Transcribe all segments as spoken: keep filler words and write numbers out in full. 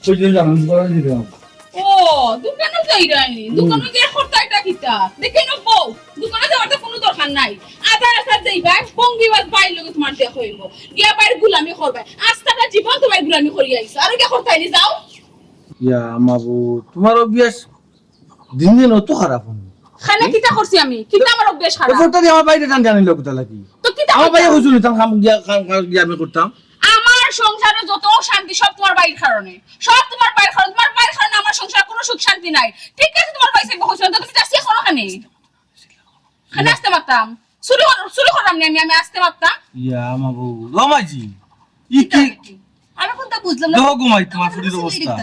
ওই যে জানো, দোকানে দিলাম। ও, দোকানো যাইরায়নি। হুম। দোকানো গিয়া করতা ইটা কিতা? দেখে না বউ, দোকানো যাওয়ার তো কুনু দরকার নাই। আধা রাস্তা যাইবায়, ভঙ্গিবাজ ভাইর লগে তুমার দেখা অইবো। গিয়া ভাইর গুলামি করবায়। আস্তাটা জীবন তো ভাইর গুলামি করিয়া আইছো। আরো গিয়া করতায় নি, যাও। ইয়া মাবুদ, তুমার অভ্যাস দিন দিন অত খারাপ অইন। খালি কিতা করছি আমি? কিতা আমার অভ্যাস খারাপ? অভ্যাসটা দিয়া আমার ভাইরে টান টানি লোক তালা কি? তো কিতা আমার ভাইয়ে করতাম? কইছিল, "তাম কাম গিয়া, কাম, কাম গিয়া আমি করতাম।" আমার সংসারে যত অশান্তি সব তুমার ভাইর কারণে। সব তুমার ভাইর কারণে। তুমার ভাইর কারণে আমার সংসারে কুনু সুখ শান্তি নাই। ঠিক আছে, তুমার ভাই সাহেব কইছিল, তো তুমি চাষি করো কেনে? খালি আস্তে মারতাম। চুরি কর-, চুরি করলাম নি আমি, আমি আস্তে মারতাম। ইয়া মাবুদ, ও মাইজি, ই কিতা কি? কি? আমি কুনতা বুঝলাম না। দেখো গো মাই, তুমার ফুরির অবস্থা।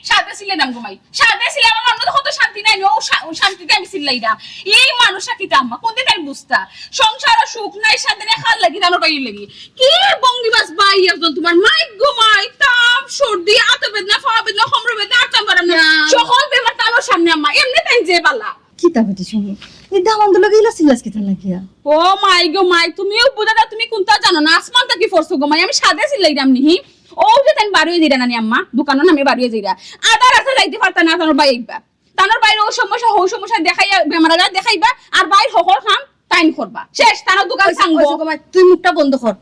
সাদে ছিলে নাম গো মাই। সাদে ছিলে আমার মনে কত শান্তি নাই, ও শা-, ও শান্তিতে আমি চিল্লাইরাম। এই মানুষটা কিতা আম্মা, কুনদিন আমি বুঝতা? সংসারো সুখ নাই, শান্তি নাই, কার লাগি? আমার ভাইর লাগি। কি ভঙ্গিবাজ ভাই একজন তুমার, মাই গো মাই, তাপ, সর্দি, আতো বেদনা, পাও বেদনা, কোমর বেদনা, আটতাম পারাম না। না। সকল বেমার তার সামনে আম্মা, এমনে তাইন যে বালা। কিতা বেটি শুনি? এই দামান্দর লগে ইলা চিল্লাস কিতা লাগিয়া? ও মাই গো মাই, তুমিও বুঝা যাও, তুমি কুনতা জানো না, আসমান থাকি পড়ছো গো মাই, আমি সাদে চিল্লাইরাম নি, হি? ও যে তাইন বারোই যাইরা নানি আম্মা, দোকানর নামে বারোই যাইরা। আধা রাস্তা যাইতে পারতা না, তানোর ভাই আইবা। তানোর ভাইর ও সমস্যা, ও সমস্যা দেখাইয়া, বেমার আজার দেখাইবা, আর ভাইর হকল কাম তাইন করবা। শেষ, তানোর দোকান ওই যে, ভাঙ্গো। ওই যে গো মাই, তুই মুখটা বন্ধ কর।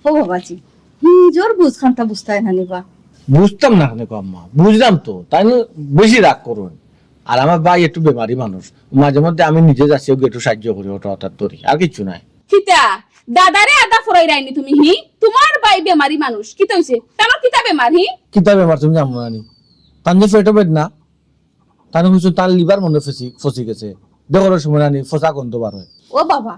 ও বাবাজি, নিজর বুঝ খানটা বুঝতায় না নিবা। বুঝতাম না কেনে গো আম্মা, বুঝলাম তো, তাইন বেশি রাগ করইন। আর আমার ভাই একটু বেমারি মানুষ, মাঝে মধ্যে আমি নিজে যাচ্ছি, ওকে একটু সাহায্য করি, ওটা ওটা ধরি, আর কিচ্ছু নাই। কিতা? দাদারে আধা ফুরাইরায়নি তুমি, হি? তুমার ভাই বেমারি মানুষ, কিতা অইছে? তানোর কিতা বেমার, হি? কিতা বেমার তুমি জানো না নি? তান যে পেটো বেদনা, তান কইছো তার লিভার মনে ফসি, ফসি গেছে, দেখো সময় নানি ফসা গন্ধ বার হয়। ও বাবা,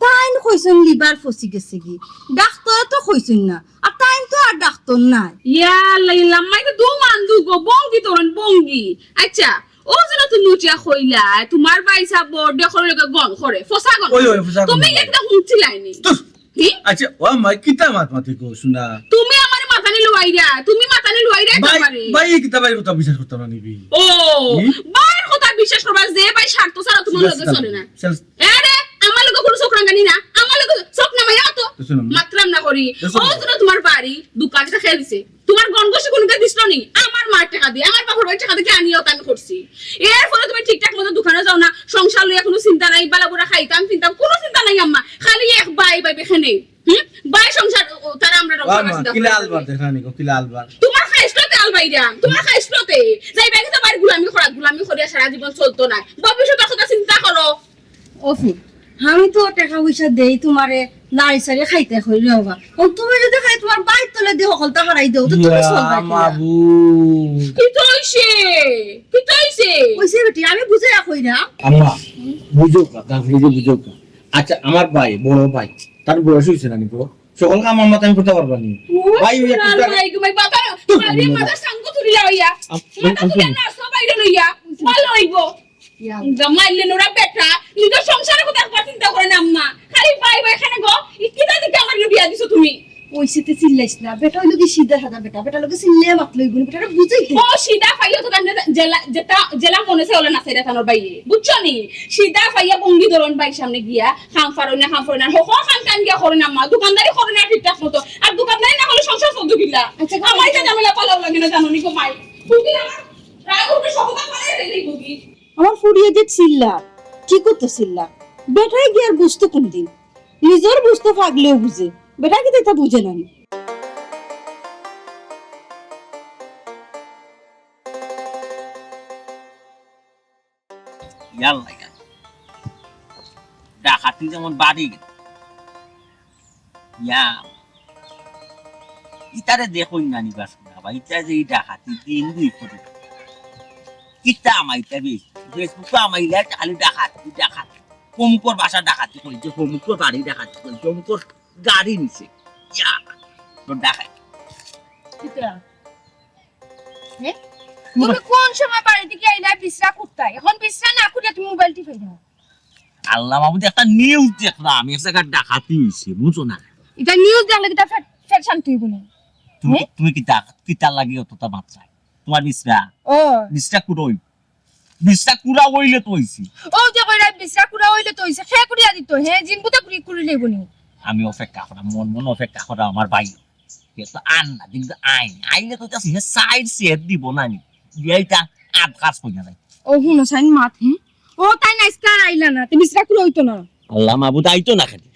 তাইন কইছইন লিভার ফসি গেছে গি, ডাক্তরে তো কইছইন না, আর তাইন তো আর ডাক্তর নায়। ইয়া আল্লাহ, ইয়া আল্লাহ, আম্মাই তো দু মান দু গো, বঙ্গি তোরন বঙ্গি। আচ্ছা, ও যেন তুমি উঠিয়া কইলা, তুমার ভাই সাব বড় দেখো লগে গন করে, ফসা গন ওই, ওই, করে। ফসা গন তুমি করে। একটা হুনছিলাই নি? ধুর। কি? আচ্ছা, ও আম্মা, কিতা মাত মাতি কও, শুনা? তুমি আমারে মাতানি লুয়াইরা, তুমি মাতানি লুয়াইরা ভাই, আমারে। ভাই, এই কিতা ভাইর কথা বিশ্বাস করতাম না নিবি? ও, হুম? ভাইর কথা বিশ্বাস করবা, যে ভাই স্বার্থ ছাড়া তুমার লগে চলে না। চল। এ রে, আমার লগে কুনু চোখ রাঙানি না, আমার লগে চোখ নামাইয়া তো তো শুনো। মাতরাম না করি। তো শুনো। ও তো তুমার বাড়ি, দোকান তা খেয়ে দিছে। তুমার গনগসি কুনুকে দিছিল নি? আমার মার টেকা দি, আমার বাপর বাড়ির টেকা দি আনিয়া ওটা আমি করছি। এরপরে তুমি ঠিকঠাক মতো দোকানো যাও না, সংসার লইয়া কুনু চিন্তা নাই, বালা বুরা খাইতাম, ফিনতাম, কুনু চিন্তা নাই আম্মা। খালি এক ভাই, ভাই এখানে। হুম? ভাই সংসার, ও, তারা আমরা রক্ষা আম্মা, চিন্তা কিলা করে আলবার করি। দেখা নি গো, কিলা আলবার। তুমার খাইছলতে আলবাইরাম, তুমার খাইছলতে। যাইবা কিতা ভাইর গুলামি করাত, গুলামি করিয়া সারা জীবন চলতো না। ভবিষ্যতর কথা চিন্তা করো। অফি, আমি তো টেকা পয়সা দেই তুমারে, লাড়ি চাড়ি খাইতে করি রে বাবা। ও তুমি যদি খালি তুমার ভাইর তলে দি হকলতা হারাই দেও, তো তুমি ইয়া চলবা কিলা? মাবুদ। কিতা অইছে? কিতা অইছে? অইছে বেটি, আমি বুঝাইয়া কইরাম। আম্মা, বুঝো কা, তার বুঝো, বুঝো কা। আচ্ছা, আমার ভাই, বড় ভাই, তার বয়স অইছে না নি গো? সকল কাম আমার মাথায় আমি করতে পারবা নি? ও ভাই, ওই একটা সোনার ভাই, গো ভাই, বাবা, তো আরে মাথা সাঙ্গ তুলিয়া অইয়া। আম-, মাথা আম-, তুলিয়া না, সবাই লইয়া। ভালো অইবো। ইয়া। ইন্দা মাইলে নোরা বেটা, নিজর সংসারর কথা একবার চিন্তা করে না আম্মা। খালি ভাই ভাই এখানে গো, ই কিতা দিকে আমার বিয়া দিছো তুমি? ওই সিতে চিল্লাইস না, বেটা অইলো কি সিধা সাদা বেটা, বেটা লগে চিল্লে মাত লইব না, বেটারে বুঝাই দে। ও সিধা পাইয়া তো কান্দে জেলা, যেটা, জেলা মনে চায় ওলা নাচাইরা তানোর ভাইয়ে, বুঝছো নি? সিধা পাইয়া বঙ্গি ধরন ভাইর সামনে গিয়া, কাম পারো না, কাম পারো না, হকল কাম টাইম গিয়া করে না আম্মা, দোকানদারি করে না ঠিকঠাক মতো, আর দোকানদারি না করলে সংসার চলতো কিলা? আচ্ছা, আমার এটা ঝামেলা পালাও লাগে না জানো নি গো মাই, বুঝি আমার রাগ উঠে সবটা পালাই রে বুঝি। আমার ফুরিয়ে যে চিল্লা, কি করতো চিল্লা? বেটায় গিয়ার বুঝতো কোন দিন? নিজর বুঝতো পাগলেও বুঝে, বেটা কিতা ইতা বুঝে না নি? ইয়াল্লা, ইয়াল্লা। ডাকাতি যেমন বাড়ি গেল। ইয়া, ইতারে দেখইন না নি বাস না বা, ইতা যে ই ডাকাতি দিন দুই করে। ইতা আমার ইতা বেশ, Facebook-ও আমার ইলা খালি ডাকাতি, ডাকাতি। অমুকর বাসা ডাকাতি করেছে, অমুকর বাড়ি ডাকাতি করেছে, অমুকর গাড়ি নিছে। ইয়া, তো ডাকাতি। কিতা? হে? তুমি কোন সময় বাড়ি থেকে আইলা বিছরা করতায়? এখন বিছরা না করে তুমি মোবাইল টিপে দাও। আল্লাহ মাবুদ, একটা news দেখলাম, এক জায়গায় ডাকাতি হইছে, বুঝছো না? এটা news দেখলে কিতা ফের, ফের শান্তি হইব না? তুমি, হে? তুমি কিতা, কিতা লাগি অতটা মাতরায়? তোমার বিছরা? ও। বিছরা কুড়া অইল? বিছরা কুড়া অইলে তো হইছে। ও যে কইরা বিছরা কুড়া অইলে তো হইছে, কে কুড়িয়া দিত? হে, জিনপুতে কুড়ি, কুড়ি লইব নি? আমি অপেক্ষা করা, মন মন অপেক্ষা করা আমার ভাই। হে তো আর না, কিন্তু আইন, আইলে তো এটা সিনে সাইড সেট দিব না নি। দিয়া এটা আধ কাজ কইয়া যায়। ও হুনো সাইন মাত, হুম? ও তাই না, আইজকে আর আইলা না, তুমি ইসরা করে অইতো না। আল্লাহ মাবুদ, আইতো না খালি।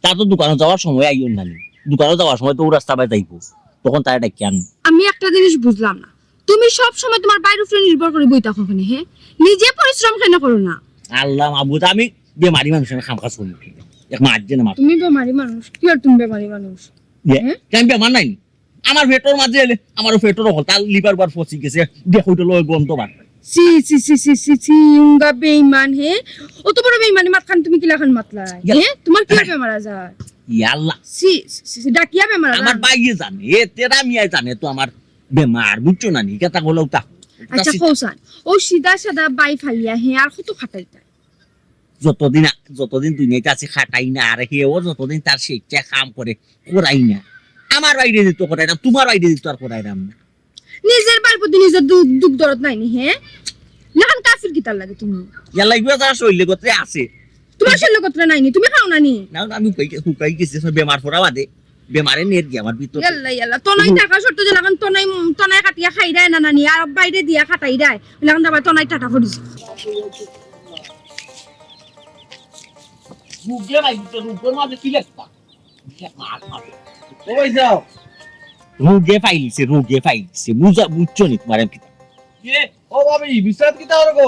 তা তো দোকানো যাওয়ার সময় আইও না নি। দোকানো যাওয়ার সময় তো ও রাস্তা বায় যাইবো, তখন তারে ডাকি আনো। আমি একটা জিনিস বুঝলাম না, তুমি সব সময় তোমার বাইর উপরে নির্ভর করে বই থাকো কেনে, হ্যাঁ? নিজে পরিশ্রম কেনে করো না? আল্লাহ মাবুদ, আমি বেমারি মানুষ, আমি কাম কাজ করি না। এক মাত যে না মাত। তুমি বেমারি মানুষ? কি আর তুমি বেমারি মানুষ? ইয়ে, হ্যাঁ? আমি বেমার নাই নি। আমার পেটর মাঝে এলে, আমারও পেটর হল, তার লিভার বার ফসি গেছে, দেখো ওইটা লয় গন্ধ বার। সি, সি, সি, সি, সি, সি, উঙ্গা বেইমান, হে? অত বড় বেইমানি মাতখান তুমি কিলাখান মাতলাই? ইয়া। হে? তোমার কি বেমার আজার? ইয়া আল্লাহ। সি, সি, সি, সি, ডাকিয়া বেমার আজার। আমার বাইয়ে জানে, এ তেরা মিয়ায় জানে তো আমার বেমার, বুঝছো না নি? কথা বলো তা। আচ্ছা, কৌসান, ও সিধা সাদা বাই ফাইয়া, হে, আর কত খাটাইতা? যতদিন আ-, যতদিন দুনিয়াতে আছি খাটাই না, আর হে ও যতদিন তার স্বেচ্ছায় কাম করে, করাই না। আমার বাইরে দিত করাইলাম, তোমার বাইরে দিত আর করাইলাম না। নিজের বাড়ির প্রতি নিজের দু-, দুখ দরদ নাই নি, হ্যাঁ? নাখান কাফির কিতার লাগে তুমি? ইয়াল্লা, ইগুলা তার শরীরে গোত্রে আছে। তোমার শরীরে গোত্রে নাই নি, তুমি খাও না নি? না, না, আমি হুকাই গে-, হুকাই গেছি, সব বেমার পড়া বাদে। বেমারে নেট গিয়া আমার ভিতরে। ইয়াল্লা, ইয়াল্লা, তনাই থাকা সত্ত্বে যে লাখান তনাই, তনাই কাটিয়া খাইরায় না নানি, আর বাইরে দিয়া খাটাইরায়। লাখান দাবা তনাই টাটা করিস। রুগে ভাই, তো রুগর মাঝে কি লেখতা? ও ভাই যাও। রুগে ফাইলছে, রুগে ফাইলছে। বুঝা, বুঝছো নি তোমার আমি কিতা? ইয়ে, ও ভাবি, বিশ্বনাথ কিতা হলো গো?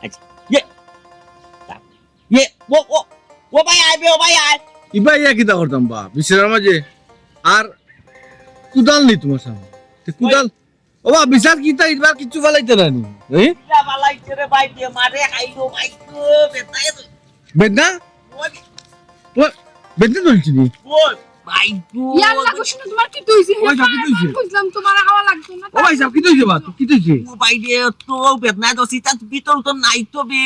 আচ্ছা, ইয়ে, ইয়ে, ও, ও, ও ভাই আয় বে, ও ভাই আয়। ইবা ইয়া কিতা করতাম বা, বিছানার মাঝে আর কুদাল নেই তোমার সামনে। তে কুদাল, ও বা, বিছানাত কিতা ইবার কিচ্ছু ফালাইতে না নি? এই? কিতা ফালাইতে রে ভাই, বেমারে খাইলো ভাই গো, বেটায় তো। বেদনা? ওই। ও, বেদনা ধরছি নি? ওই, ভাই গো। ইয়াল্লা গো, শুনো, তোমার কিতা অইছে? ওই, সব কিতা অইছে? বুঝলাম, তোমার হাওয়া লাগতো না। ও ভাই সাহেব, কিতা অইছে বা? কিতা অইছে? ও ভাই রে, তো বেদনা তো সিতা ভিতর তো নাই তো বে।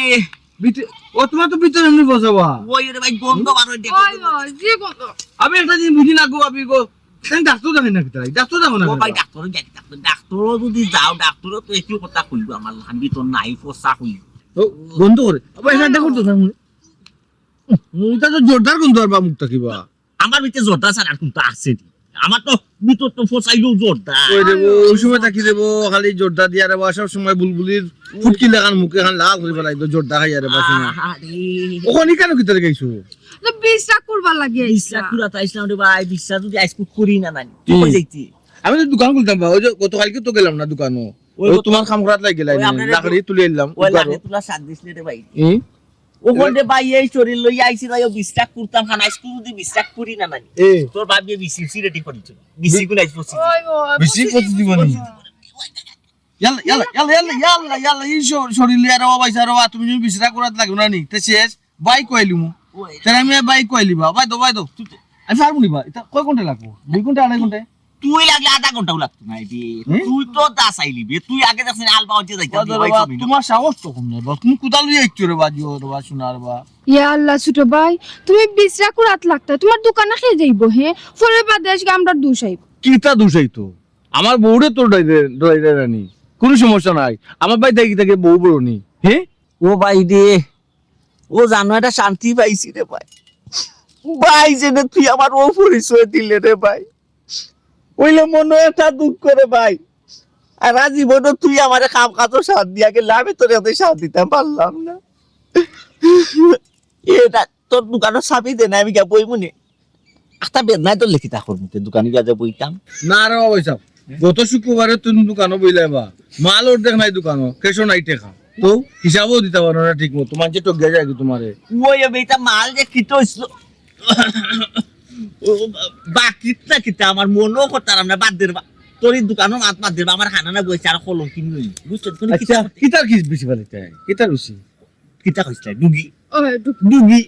ভিতরে, ও, তোমার তো ভিতরে এমনি বসাবা। ওই রে ভাই, গন্ধ বার হয়, দেখো। ওই, ওই, যে গন্ধ। আমি একটা জিনিস বুঝি না গো, ভাবি গো। কেন ডাক্তার দেখাই না কিতা? ডাক্তার দেখাও না ও কেন? ভাই, ডাক্তার যাই, ডাক্তার, ডাক্তার যদি যাও, ডাক্তার তো একই কথা কইবো, আমার লাম্বি তো নাই, ফসা কইবো। ও, গন্ধ করে। আবার এখানে দেখো তো, দেখো। হুম, এটা তো জোরদার গন্ধ আর বা মুখটা কিবা। আমার ভিতরে জর্দা ছাড়া আর কোনটা আছে নি? আমার তো ভিতর তো ফসাইলেও জর্দা। ওই রে, ও, ওই সময় তাকি দেবো, খালি জর্দা দিয়া রে বা, সব সময় বুলবুলির ফুটকি লাগান মুখে খান লাল করে ফেলাই তো, জর্দা খাইয়া রে বা, সময়। আরে। ওখানে কেন কিতারে গাইছো? তো বিশ্রাম করবার লাগে বিশ্রাম আইসা। করা তো আইসলাম রে ভাই, বিশ্রাম যদি আইস করি না নানি। তুই হুম। কই যাইতি? আমি তো দোকান খুলতাম বা, ওই যে গতকালকে তো গেলাম না দোকানো। ওই ওই গত-, তোমার কাম করাত লাগি গেলাই ওই নি, আপনার লাকড়ি তুলে আনলাম, ওই উদ্ধারো। লাকড়ি তুলা সাত দিস রে ভাই। হুম? ওখান রে ভাই, এই শরীর লইয়া আইছি ভাই, ও বিশ্রাম করতাম, খান আইস করি যদি বিশ্রাম করি না নানি। এ। তোর বাপ দিয়ে বিসি, বিসি রেডি করি তুই। বিসি গুলো আইস করছি। ওই, ওই, বিসি বুঝছি, করছি জীবনে। বুঝছি। ইয়াল্লা, ইয়াল্লা, ইয়াল্লা, ইয়াল্লা, ইয়াল্লা, ইয়াল্লা, এই শ-, শরীর লইয়া রে বাবা, ইসা রে বাবা, তুমি যদি বিশ্রাম করাত লাগবে না নি, তে শেষ, বাইক কইলিমু। ওই। তাহলে আমি বাইক কইলিবা, বাই দো, বাই দো। আমি পারবো নি বা, এটা কয় ঘন্টা লাগবো? দুই ঘন্টা, আড়াই ঘন্টা? তুই লাগলে আধা ঘন্টাও লাগতো না, এটি। হুম? তুই তো দাস আইলি বে, তুই আগে দেখছিস আলবা হচ্ছে যাইতাম, বাবা, তুই ভাই বাবা, কবি না। তোমার সাহস তো কম না, বাবা। তুমি কোদাল লইয়া আইছো রে বা, জিও রে বা, সোনার বা। ইয়া আল্লাহ, ছোট ভাই, তুমি বিশ্রাম করাত লাগতা, তোমার দোকানে খেয়ে যাইবো, হে? পরে বাদে আজকে আমরা দুষ আইব। কিতা দুষ আইতো? আমার বউরে তো ডরাই দে-, ডরাই দে রানী। কোনো সমস্যা নাই। আমার ভাই দেখি থাকে বউ বড় নি। হে? ও ভাই রে, ও জানো একটা শান্তি পাইছি রে ভাই। ভাই, যেনে তুই আমার ও পরিচয় দিলে রে ভাই। অইলে মনো একটা দুঃখ রে ভাই। আর আজ জীবনে তুই আমারে কাম কাজও সাথ দিয়া গেলে আমি তোর সাথে সাথ দিতাম পারলাম না। এটা তোর দোকানের চাবি দে না, আমি গিয়া বইমুনে। আস্তা বেদনায় তো লিখিতা করমু, তে দোকানে গিয়া যে বইতাম। না রে বাবা, হিসাব। গত শুক্রবারে তুমি দোকানো বইলাইবা। মাল অর্ধেক নাই দোকানো, ক্যাশও নাই টেকা। তো হিসাবও দিতা পারো না ঠিক মতো, মানষে ঠকিয়া যায় কি তোমারে? ওই, ওই, এটা মাল যে কিতা হইছিল। ও, বাকিত না কিতা, আমার মনও করতাম না, বাদ দে রে বা। তোর এই দোকানও মাত বাদ দে রে বা, আমার খানা না বইছে, আর কলম কিনি হইল। বুঝছো? কোনো আচ্ছা, কিতা কিতার কি বেশি ভালো চাই? কিতার বেশি? কিতা কইছলে? ডুগি? ও, ডুগি। ডুগি।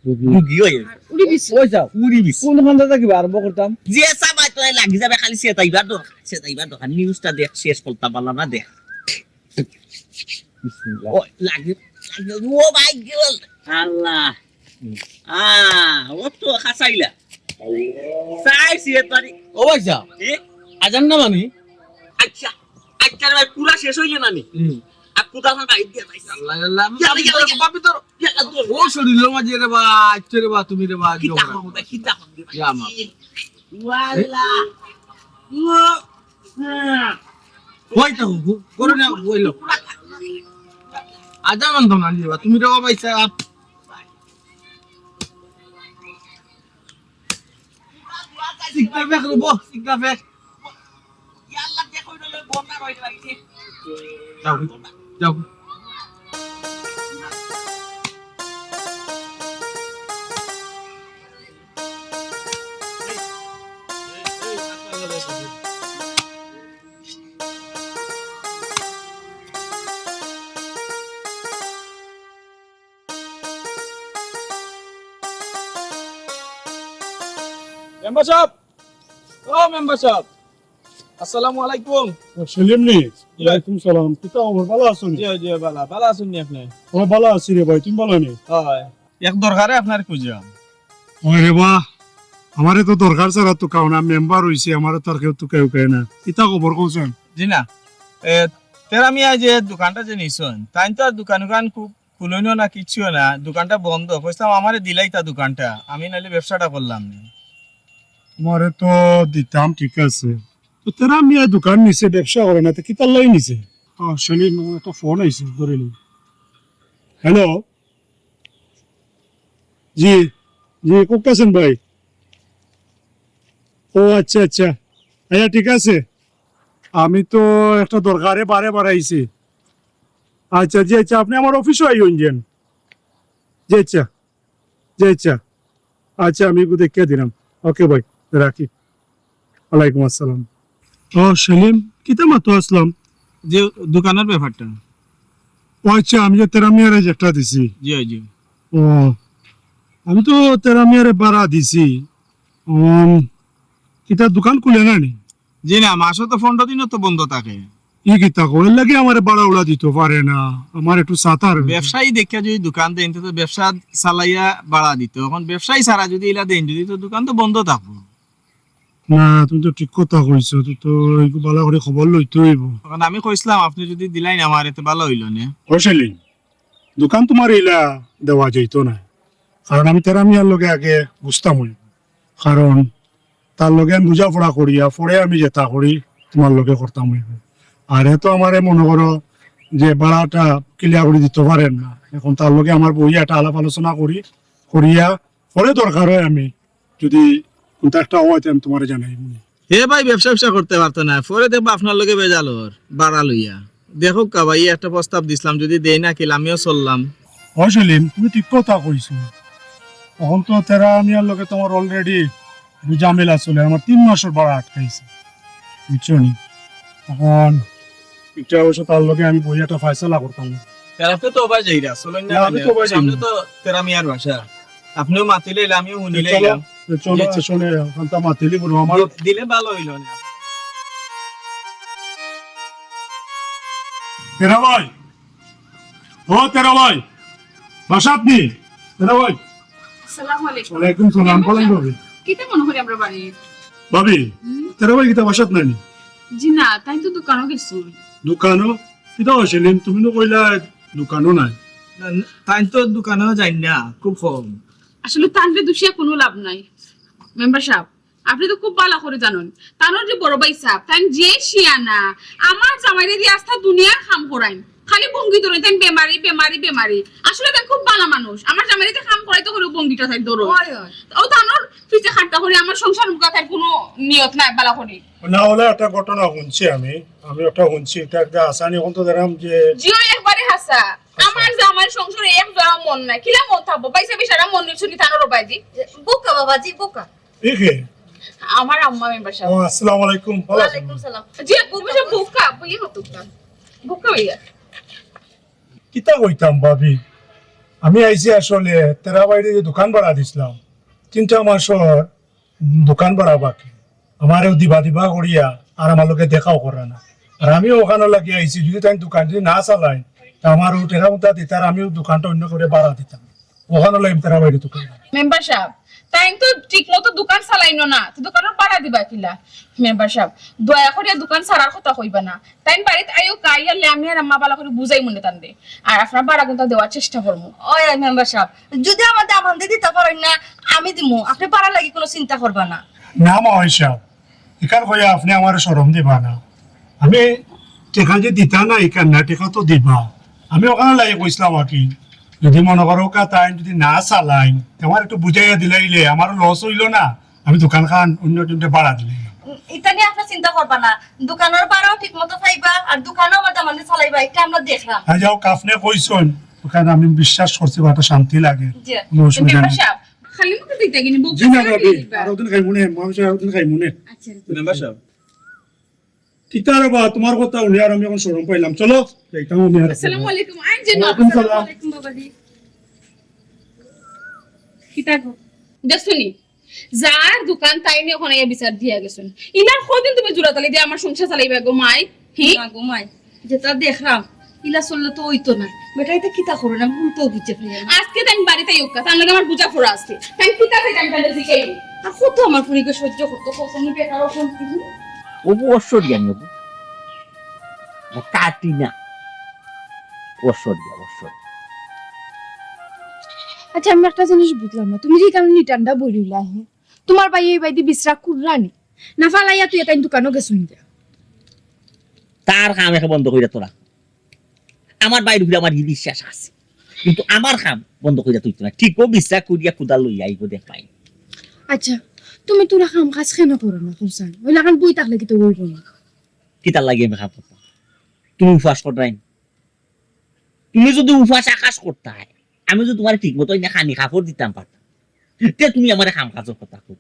ডুগি। ডুগি, ওই। আর উড়ি বিছি। ওই যাও। উড়ি বিছি। কোন ধান্দা থাকি আরম্ভ করতাম? যে সাবাই তো লাগি যাবে, খালি সেটাইবার দরকার, সেটাইবার দরকার। নিউজটা দেখ, শেষ করতাম পারলাম না, দেখ। বিসমিল্লাহ। ও, লাগে, লাগে। ও ভাই গো। আল্লাহ। আ, ও তো খাসাইলা। সাইছি এ তারি। ও ভাই সাহেব। এ? আজান না মানি? আচ্ছা, আচ্ছা রে ভাই, পুরা শেষ হইলে না নি? হুম। আর কুদাল খান বাইর দিয়া যাইস। আল্লাহ, আল্লাহ, আমি ইয়ালা, ভাবি ইয়ালা, তোর, ইয়ালা। ভাবি তোর। ইয়ালা তোর। ও শরীর মাঝে রে বা, আচ্ছা রে বা, তুমি রে বা, কিতা জোহরা। করবো বে, কিতা করবো বে? ইয়া মা। ওয়াল্লাহ। ও। ওই তো, গো-, গরু না, ওই লো। আজা মান তো না নিবা, তুমি রে বা ভাই সাহেব। সিগনা ফেক রে বা, সিগনা ফেক। যাও, যাও। মেম্বার সাহেব, ও মেম্বার সাহেব, আসসালামু আলাইকুম। ও, সেলিম নি? ওয়ালাইকুম সালাম। কিতা খবর, ভালা আছো নি? জি, জি, ভালা। ভালা আছইন নি আপনে? ও, ভালা আছি রে ভাই, তুমি ভালা নি? হয়। এক দরকারে আপনারে খুঁজলাম। ওই রে বা, আমারে তো দরকার ছাড়া তুকাও না, মেম্বার অইছি, আমারে তো আর কেউ তুকায় উকায় না। কিতা খবর কওছাইন? জি না, এ, তেরা মিয়া যে দোকানটা যে নিছইন, তাইন তো আর দোকান উকান খুব খুলইনও না, কিচ্ছুও না, দোকানটা বন্ধ। কইছলাম আমারে দিলাইতা দোকানটা, আমি নাইলে ব্যবসাটা করলাম নি। আমারে তো দিতাম, ঠিক আছে। তো তেরা মিয়া দোকান নিছে, ব্যবসা করে না, তো কিতার লাগি নিছে? ও, সেলিম, একটা ফোন আইছে, ধরে নি। হ্যালো। জি, জি, কোথায় আছেন ভাই? ও আচ্ছা, আচ্ছা। আচ্ছা, ঠিক আছে। আমি তো একটা দরকারে বারে বারে আইছি। আচ্ছা, জি, আচ্ছা, আপনে আমার অফিসো আইন যেন। জি, আচ্ছা। জি, আচ্ছা। আচ্ছা, আমি একটু দেখিয়া দিলাম। ওকে ভাই, রাখি। ওয়ালাইকুম আসসালাম। ও সেলিম, কিতা মাতো আছলাম? যে দোকানর ব্যাপারটা। ও আচ্ছা, আমি যে তেরা মিয়ারে যে একটা দিছি। জি, জি। ও, আমি তো তেরা মিয়ারে ভাড়া দিছি। উম, কিতা দোকান খুলে না নি? জি না, মাসো তো পনরো দিনও তো বন্ধ থাকে। ই কিতা কও, এর লাগি আমারে ভাড়া উড়া দিতো পারে না, আমার একটু সাতার। ব্যবসায়ী দেখিয়া যদি দোকান দেইন, তো ব্যবসা চালাইয়া ভাড়া দিতো। এখন ব্যবসায়ী ছাড়া যদি ইলা দেইন, যদি তো দোকান তো বন্ধ থাকবো। না, তুমি তো ঠিক কথা কইছো, তুই তো একটু ভালা করি খবর লইতে অইবো। এখন আমি কইছলাম, আপনে যদি দিলাইন আমারে, তে ভালা অইলো নে। ও সেলিম, দোকান তুমারে ইলা দেওয়া যাইতো না, কারণ আমি তেরা মিয়ার লগে আগে বুঝতাম অইবো, কারণ তার লগে আমি বুঝাপড়া করিয়া, পরে আমি যেতা করি, তুমার লগে করতাম অইবো। আর হে তো আমারে মনো করো যে ভাড়াটা clear করি দিতো পারের না, এখন তার লগে আমার বইয়া একটা আলাপ আলোচনা করি, করিয়া পরে দরকার অয় আমি যদি কুনতা একটা অয়, তে আমি তুমারে জানাইমু নে। হে ভাই, ব্যবসা ব্যবসা করতে পারতো না, পরে দেখবা আপনার লগে বেজাল অর, ভাড়া লইয়া। দেখউক্কা ভাই, একটা প্রস্তাব দিছলাম, যদি দেয় না কিল, আমিও চললাম। ও সেলিম, তুমি ঠিক কথা কইছো। এখন তো তেরা মিয়ার লগে তুমার already ঝামেলা চলে, আমার তিন মাসর ভাড়া আটকাইছে, বুঝছো নি? এখন ইটা অবশ্য তার লগে আমি বইয়া একটা ফয়সালা করতাম। তে আপনে তো অবায় যাইরা, চলইন না। না, আমি তো অবায় যাইমু। সামনে তো তেরা মিয়ার বাসা, আপনেও মাতিলে আইলা, আমিও হুনিলে আইলাম। তে চলো, জি, জি। আসলে অখানতা মাতিলি বড় আমার। দি-, দিলে ভালা অইলো নে। তেরা ভাই, ও তেরা ভাই, বাসাত নি? তেরা ভাই। আসসালামু আলাইকুম। ওয়ালাইকুম সালাম, ভালা আছইন ভাবি? কিতা মনো করি আমরার বাড়ি? ভাবি, হুম? তেরা ভাই কিতা বাসাত নাই নি? জি না, তাইন তো দোকানো গেছইন। দোকানো? কিতা অইছে সেলিম, তুমি নু কইলা দোকানো নাই। না, না, তাইন তো দোকানো যাইন না, খুব কম। আসলে তানরে দুষিয়া কুনু লাভ নাই। মেম্বার সাব, আপনে তো খুব ভালা করি জানইন, তানর যে বড় ভাই সাব, তাইন যে শিয়ানা, আমার জামাইরে দিয়া আস্তা দুনিয়ার কাম করাইন, খালি ভঙ্গি ধরইন, তাইন বেমারি, বেমারি, বেমারি। আসলে তাইন খুব ভালা মানুষ, আমার জামাইরে দিয়া কাম করাইতে করি ভঙ্গিটা তাইন ধরইন। অয়, অয়। ও তানর পিছে খাট্টা করি আমার সংসার মুখা তাইন কুনু নিয়ত নাই ভালা করি। না অইলে একটা ঘটনা হুনছি আমি, আমি একটা হুনছি, ইটা একটা হাছা নি, অখন তো দেখরাম যে জি অয়, একবারে হাছা। আমার জামাইর সংসারো এক জরা মন নাই, কিলা মন থাকবো? পয়সা বেশি মন নিচ্ছ নি তানর বাবাজি। বোকা বাবাজি, বোকা। ই কে? আমার আম্মা মেম্বার সাব। ও, আসসালামু আলাইকুম, ভালা আছইন? ওয়ালাইকুম সালাম। জি, আপু, বসে বোকা, আপু, ইয়ে হতো কা? বোকা অইয়া। কিতা কইতাম ভাবি, আমি আইছি আসলে তেরা ভাইরে যে দোকান ভাড়া দিছলাম, তিনটা মাসর দোকান ভাড়া বাকি। আমারেও দিবা দিবা করিয়া আর আমার লগে দেখাও কররা না। আর আমিও অখানো লাগি আইছি, যদি তাইন দোকান যদি না চালাইন, তে আমারেও টেকা-পয়সা দিতা, আর আমিও দোকানটা অইন্য কেউরে ভাড়া দিতাম। অখানো লাগি তেরা ভাইরে দোকান। মেম্বার সাব, তাইন তো ঠিক মতো দোকান চালাইন না, তো দোকানর ভাড়া দিবা কিলা? মেম্বার সাব, দয়া করিয়া দোকান ছাড়ার কথা কইবা না। তাইন বাড়িত আইউক্কা, আইলে আমি আর আম্মা ভালা করি বুঝাইমুনে তানরে। আর আপনার ভাড়া কুন্তা দেওয়ার চেষ্টা করমু। ওই, ওই মেম্বার সাব, যদি আমার দামান্দে দিতা পারইন না, আমি দিমু। আপনে ভাড়ার লাগি কুনু চিন্তা করবা না। না মা, ওই সাব, ইখান কইয়া আপনে আমারে শরম দিবা না। আমি টেকা যে দিতা না, ইখান না, টেকা তো দিবা। আমি অখানর লাগি কইছলাম আর কি, যদি মনো করউক্কা তাইন যদি না চালাইন, তে আমারে একটু বুঝাইয়া দিলাইলে আমার লস অইলো না, আমি দোকানখান অন্য একজনরে ভাড়া দিলাইলাম। উম, ইতা নিয়া আপনে চিন্তা করবা না, দোকানর ভাড়াও ঠিক মতো পাইবা, আর দোকানও আমার দামান্দে চালাইবা, ইটা আমরা দেখরাম। আচ্ছা, যাউক, আপনে কইছইন, অখান আমি বিশ্বাস করছি, বা একটা শান্তি লাগে। জি। কুনু অসুবিধা মেম্বার নাই। সাব, খালি মুখে দিতা কিনি, বউকে জি না, ছাড়া ভাবি, দিবা। আরো দিন খাইমুনে, মাংস আরো দিন খাইমুনে। আচ্ছা। মেম্বার সাব, কিতা রে বা, তুমার কথা হুনি আর আমি অখন শরম পাইলাম। চলো, যাইতাম আমি আর। আসসালামু আলাইকুম। আইন যে না। ওয়ালাইকুম সালাম। আসসালামু আলাইকুম বাবাজি। কিতা গো? দেখছনি? যার দোকান তাইনে অখন আইয়া বিচার দিয়া গেছইন। ইলার কয়দিন তুমি জুড়াতালি দিয়া আমার সংসার চালাইবা গো মাই? হি? না গো মাই, যেটা দেখরাম, ইলা চললে তো অইতো না। বেটায় ইতা কিতা করইন, আমি কুন্তাউ বুঝি পাইরাম না। আজকে তাইন বাড়িত আইউক্কা, তান লগে আমার বুঝাপড়া আছে। তাইন কিতা চাইন আমি তানরে জিকাইমু। আর কত আমার ফুরিরে সহ্য করতো, কত আমি বেকার অখন। ও অশ্বরিয়া নিব। ও কাটি না। অশ্বরিয়া, অশ্বরিয়া। আচ্ছা, আমি একটা জিনিস বুঝলাম না, তুমি যে কারণে ঠান্ডা বই রইলা, হে? তুমার ভাইয়ে ই বায়দি বিছরা কুররা নি? না ফালাইয়া তুই তাইন দোকানো গেছইন গিয়া? তার কাম একে বন্ধ কইরা তোরা। আমার ভাইর উপরে আমার ই বিশ্বাস আছে, কিন্তু আমার কাম বন্ধ কইরা তুই তো না। ঠিক ও বিছরা কুরিয়া কুদাল লইয়া আইবো দেখ ভাই। আচ্ছা, তুমি তোরা কাম কাজ কেনে করো না, করছান? ওই লাখান বই থাকলে কিতা অইবো না? কিতার লাগি আমি কাম করতাম? তুমি উপাস কররায় নি? তুমি যদি উপাস আকাশ করতায়, আমি যদি তুমারে ঠিক মতো ইনা খানি কাপড় দিতাম পারতাম, তে তুমি আমারে কাম কাজর কথা কও।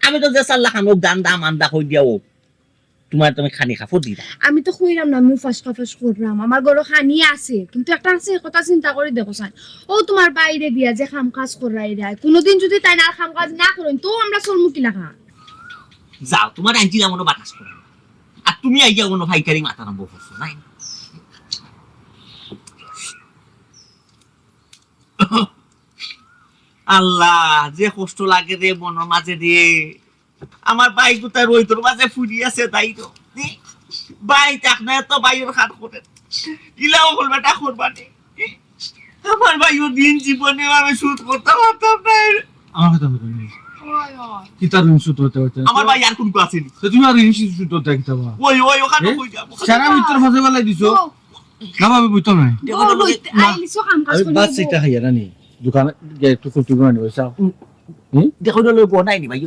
আমি তো যে চাল্লা খানো গান্দা মান্দা কই দিয়া ও, তুমারে তো আমি খানি কাপড় দিরাম। আমি তো কইরাম না, আমি উপাস কাপাস কররাম, আমার ঘরো খানি আছে, কিন্তু একটা আছে, কথা চিন্তা করি দেখো চাইন। ও তুমার ভাইরে দিয়া যে কাম কাজ কররায়, কুনুদিন যদি তাইন আর কাম কাজ না করইন, তো আমরা চলমু কিলাখান? যাও, তুমার আনছিলাম মনো বাতাস করো। আর তুমি আইয়া মনো পাইকারি মাত আরম্ভ করছো, নাই? আল্লাহ, যে কষ্ট লাগে রে মনর মাঝে রে। আমার ভাই গুতা রইদর মাঝে ফুরি আছে, তাই তো। ভাই থাক না, এত ভাইর খান করে। ইলাও করবে, এটা করবা নি। আমার ভাই ও দিন জীবনে আমি সুদ করতাম পারতাম না। আমার কথা বলবেন না। কিতা ঋণ সুদ করতে পারতে না? আমার ভাই আর কোন ক্লাসে নি? তো তুমি আর ঋণ সুদ করতে কিতা বা? ওই, ওই, ওখানে এ? কই যাবো? সারা ভিতর ফাঁসে বেলাই দিছো। ও। না ভাবি, বুঝতাম না। দেখো, ও, দেখো, লইতে না। আইলিছো কাম কাজ আমি করি বাস যাবো। এটা খাইয়া না নি। দোকানে গিয়া একটু কুটি বানানি, ওই চা। হুম? দেখো, ওটা লইবো নাই নি ভাই।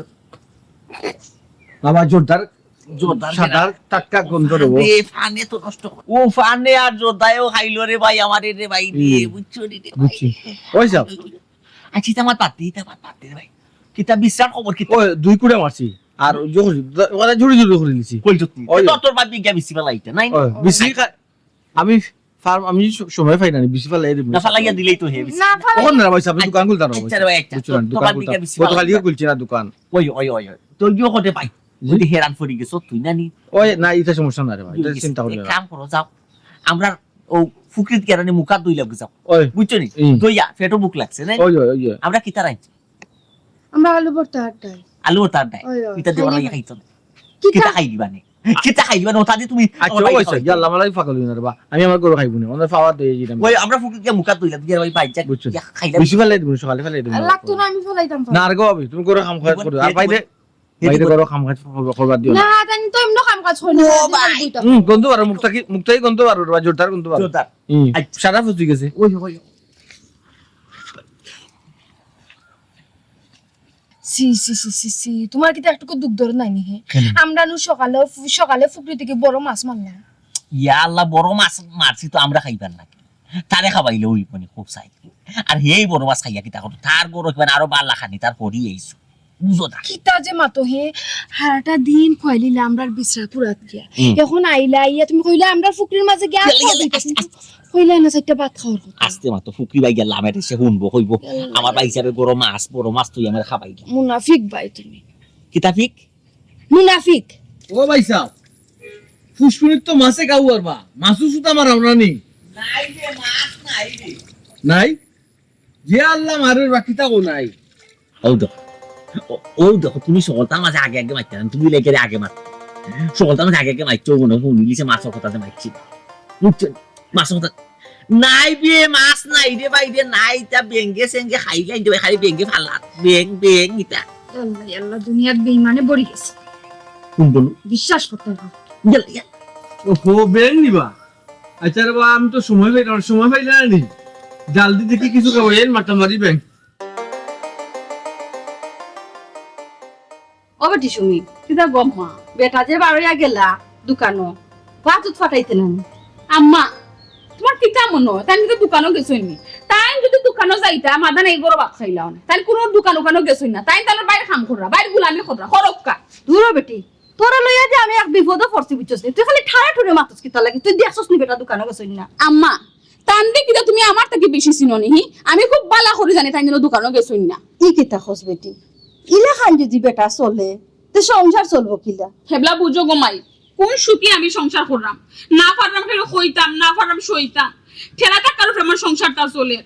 বাবা, জোরদার, জোরদার সাদার টাটকা গন্ধ রে ও। আরে, ফানে তো নষ্ট করে। ও ফানে আর জোরদায়ও খাইলো রে ভাই, আমারে রে ভাই, রে, হুম। বুঝছো নি রে ভাই? বুঝছি। ওই যাও। আচ্ছা, ইতা আমার বাদ দে, ইতা আমার বাদ দে রে ভাই। কিতা বিশ্রাম খবর কিতা? ওই দুই কুড়া মারছি। আর ওই যে, ওরা জুড়ি জুড়ি করে দিছি। কই যত? ওই। তোর, তোর বাদ দিয়ে গিয়া বেশি বেলা ইতা, নাই? ওই, বেশি খা-, আমি ফার্ম, আমি স-, সময় পাই না, বেশি ফালাই দিব। না, ফালাইয়া দিলেই তো হে বেশি। না, ফালাই- ওখানে না ভাই, আপনি আচ্ছা, দোকান খুলতে পারো, আচ্ছা, ভাই। ভাই, আচ্ছা, বুঝছো না, তোর দোকান বাদ খুলতে দিয়ে পারো। বেশি ফালাই গতকালকে দিবা। খুলছি না দোকান। ওই, ওই, ওই, ওই। তোর গিয়ে ওখানে পাই। জি। ওই যে হেরান পড়ি গেছো, তুই না নি? ওই, না, এটা সমস্যা না রে ভাই, এটা চিন্তা করিও এক না। কাম করো, যাও। আমরা ও ফুকরিত গেরানি মুখ হাত ধুইলাম, যাও। ওই। বুঝছো নি? হুম। দইয়া, পেটও ভুক লাগছে, না? ওই, ওই, ওই, ওই। আমরা কিতা রাইছি? আমরা আলু ভর্তা আর ডাল। আলু ভর্তা আর ডাল? ওই, ওই। ইতা দিয়ে খাই ওরা দিবা। খাইতো না। কিতা? কিতা খাই দিবা নে? কিতা খাই দিবা নে? ওটা দিয়ে তুমি আচ্ছা, আমার ওই ভাইকে স্যার, খাওয়াইতে। ইয়াল্লা, আমার লাগি পাগল হইও না রে বা। আমি আমার গরু খাইবো না। ওদের ফাওয়া দিয়ে দিলাম। ওই, আমরা ফুকরিত গিয়া মুখ হাত ধুইলাম, দিয়ে ভাই, ভাই, যাক, ওই স্যার। ইয়া, খাইলাম। বেশি ফালাই দিবো, সকালে ফালাই দিবো। লাগতো না, আমি ফালাইতাম, ফালাই। না রে গো, ভাবি, তুমি গরু কাম কাজ করো। আর ভাই রে, বাইরে গরো কাম কাজ করবা, করবা দিও না। না, তাই তো এমন কাম কাজ হয় না, ও তাই তো ভাই। বইটা। হুম, গন্ধ বারো, মুখটা কি, মুখটাই গন্ধ বারো, বা জোরদার গন্ধ বারো। জোরদার। হুম, আচ্ছা। সারা ফুটি গেছে। ওই, ওই। সি, সি, সি, সি, সি, তোমার কিতা একটুকু দুখ দরদ নাই নি হে? কেন? আমরা নু সকালে, সকালে ফুকরি থেকে বড় মাছ মারলাম। ইয়া আল্লাহ, বড় মাছ মারছি তো আমরা খাইবার নাকি? তারে খাবাইলে ওই মানে খুব চাই। আর হেই বড় মাছ খাইয়া কিতা করতো? তার গরো কিবা আরো বালা খানি, তার পরি এইছো। বুঝো না। কিতা যে মাতো হে, হারাটা দিন খুয়াইলিলা আমরার বিছরা কুড়াত গিয়া। হুম। এখন আইলা, আইয়া তুমি কইলা আমরার ফুকরির মাঝে গিয়া গেলে, গেলে, খাওয়াইতে, আস্তে, কিন্তু আস্তে। কইলা না চাইরটা ভাত খাওয়ার কথা। আস্তে মাতো, ফুকরি ভাই গেলাম, এটা সে হুনবো, কইবো, ইয়াল্লা। আমার ভাই হিসাবে গরো মাছ, বড় মাছ তুই আমার খাবাইলি। মুনাফিক ভাই তুমি। কিতা ফিক? মুনাফিক। ও ভাই সাহেব, ফুসফুনির তো মাছে গাউয়ার বা, মাছও সুতা মারাও না নি? নাই রে, মাছ নাই রে। নাই? যে আল্লাহ মারের বাকিটা ও নাই। হউ তো। ও, ও দেখো, তুমি সকলতার মাঝে আগে আগে মারতে না, তুমি লেগে আগে মার। সকলতার মাঝে আগে আগে মারছো, মনে হয় হুনিলিছে মাছর কথা যে মারছি। বুঝছো? মাছর কথা। নাই বে, মাছ নাই রে ভাই রে, নাই, ইতা বেঙ্গে সেঙ্গে খাইলাই রে ভাই, খালি বেঙ্গে ফালা, বেং, বেং ইতা। আল্লাহ, আল্লাহ, দুনিয়ার বেইমানে ভরি গেছে। কোন বলু? বিশ্বাস করতে হবে। গেল, গেল। ওহো, বেং নিবা? আচ্ছা রে বা, আমি তো সময় পাই না, সময় পাই না নি। জলদি দেখি কিছু খাবো, এর মাথা মারি বেং। ও বেটি সুমি, কিতা গো আম্মা? বেটা যে বারইয়া গেলা দোকানো, বাতুত ফাটাইতে না নি? আম্মা, তোমার কিতা মনো অয়? তাইন কিন্তু দোকানো গেছইন নি। তাইন যদি দোকানো যাইতা, মাদান এই ঘরো ভাত খাইলা অনে। তাইন কুনু দোকান উকানো গেছইন না। তাইন তান বাইর কাম কররা, বাইর গুলামি কররা, করউক্কা। দূর হ বেটি, তোরে লইয়া যে আমি এক বিপদো পড়ছি, বুঝছস নি? তুই খালি ঠাড়া ঠুড়ে মাতস কিতার লাগি? তুই দেখছস নি বেটা দোকানো গেছইন না? আম্মা, তানরে কিতা তুমি আমার থাকি বেশি চিনো নি, হি? আমি খুব ভালা করি জানি তাইন যেন দোকানো গেছইন না। ই কিতা কস বেটি? ইলাখান যদি বেটা চলে, তে সংসার চলবো কিলা? হেবলা বুঝো গো মাই, কোন সুখে আমি সংসার কররাম? না পাররাম কেউ কইতাম, না পাররাম সইতাম। ঠেলা ধাক্কার উপরে আমার সংসারটা চলে।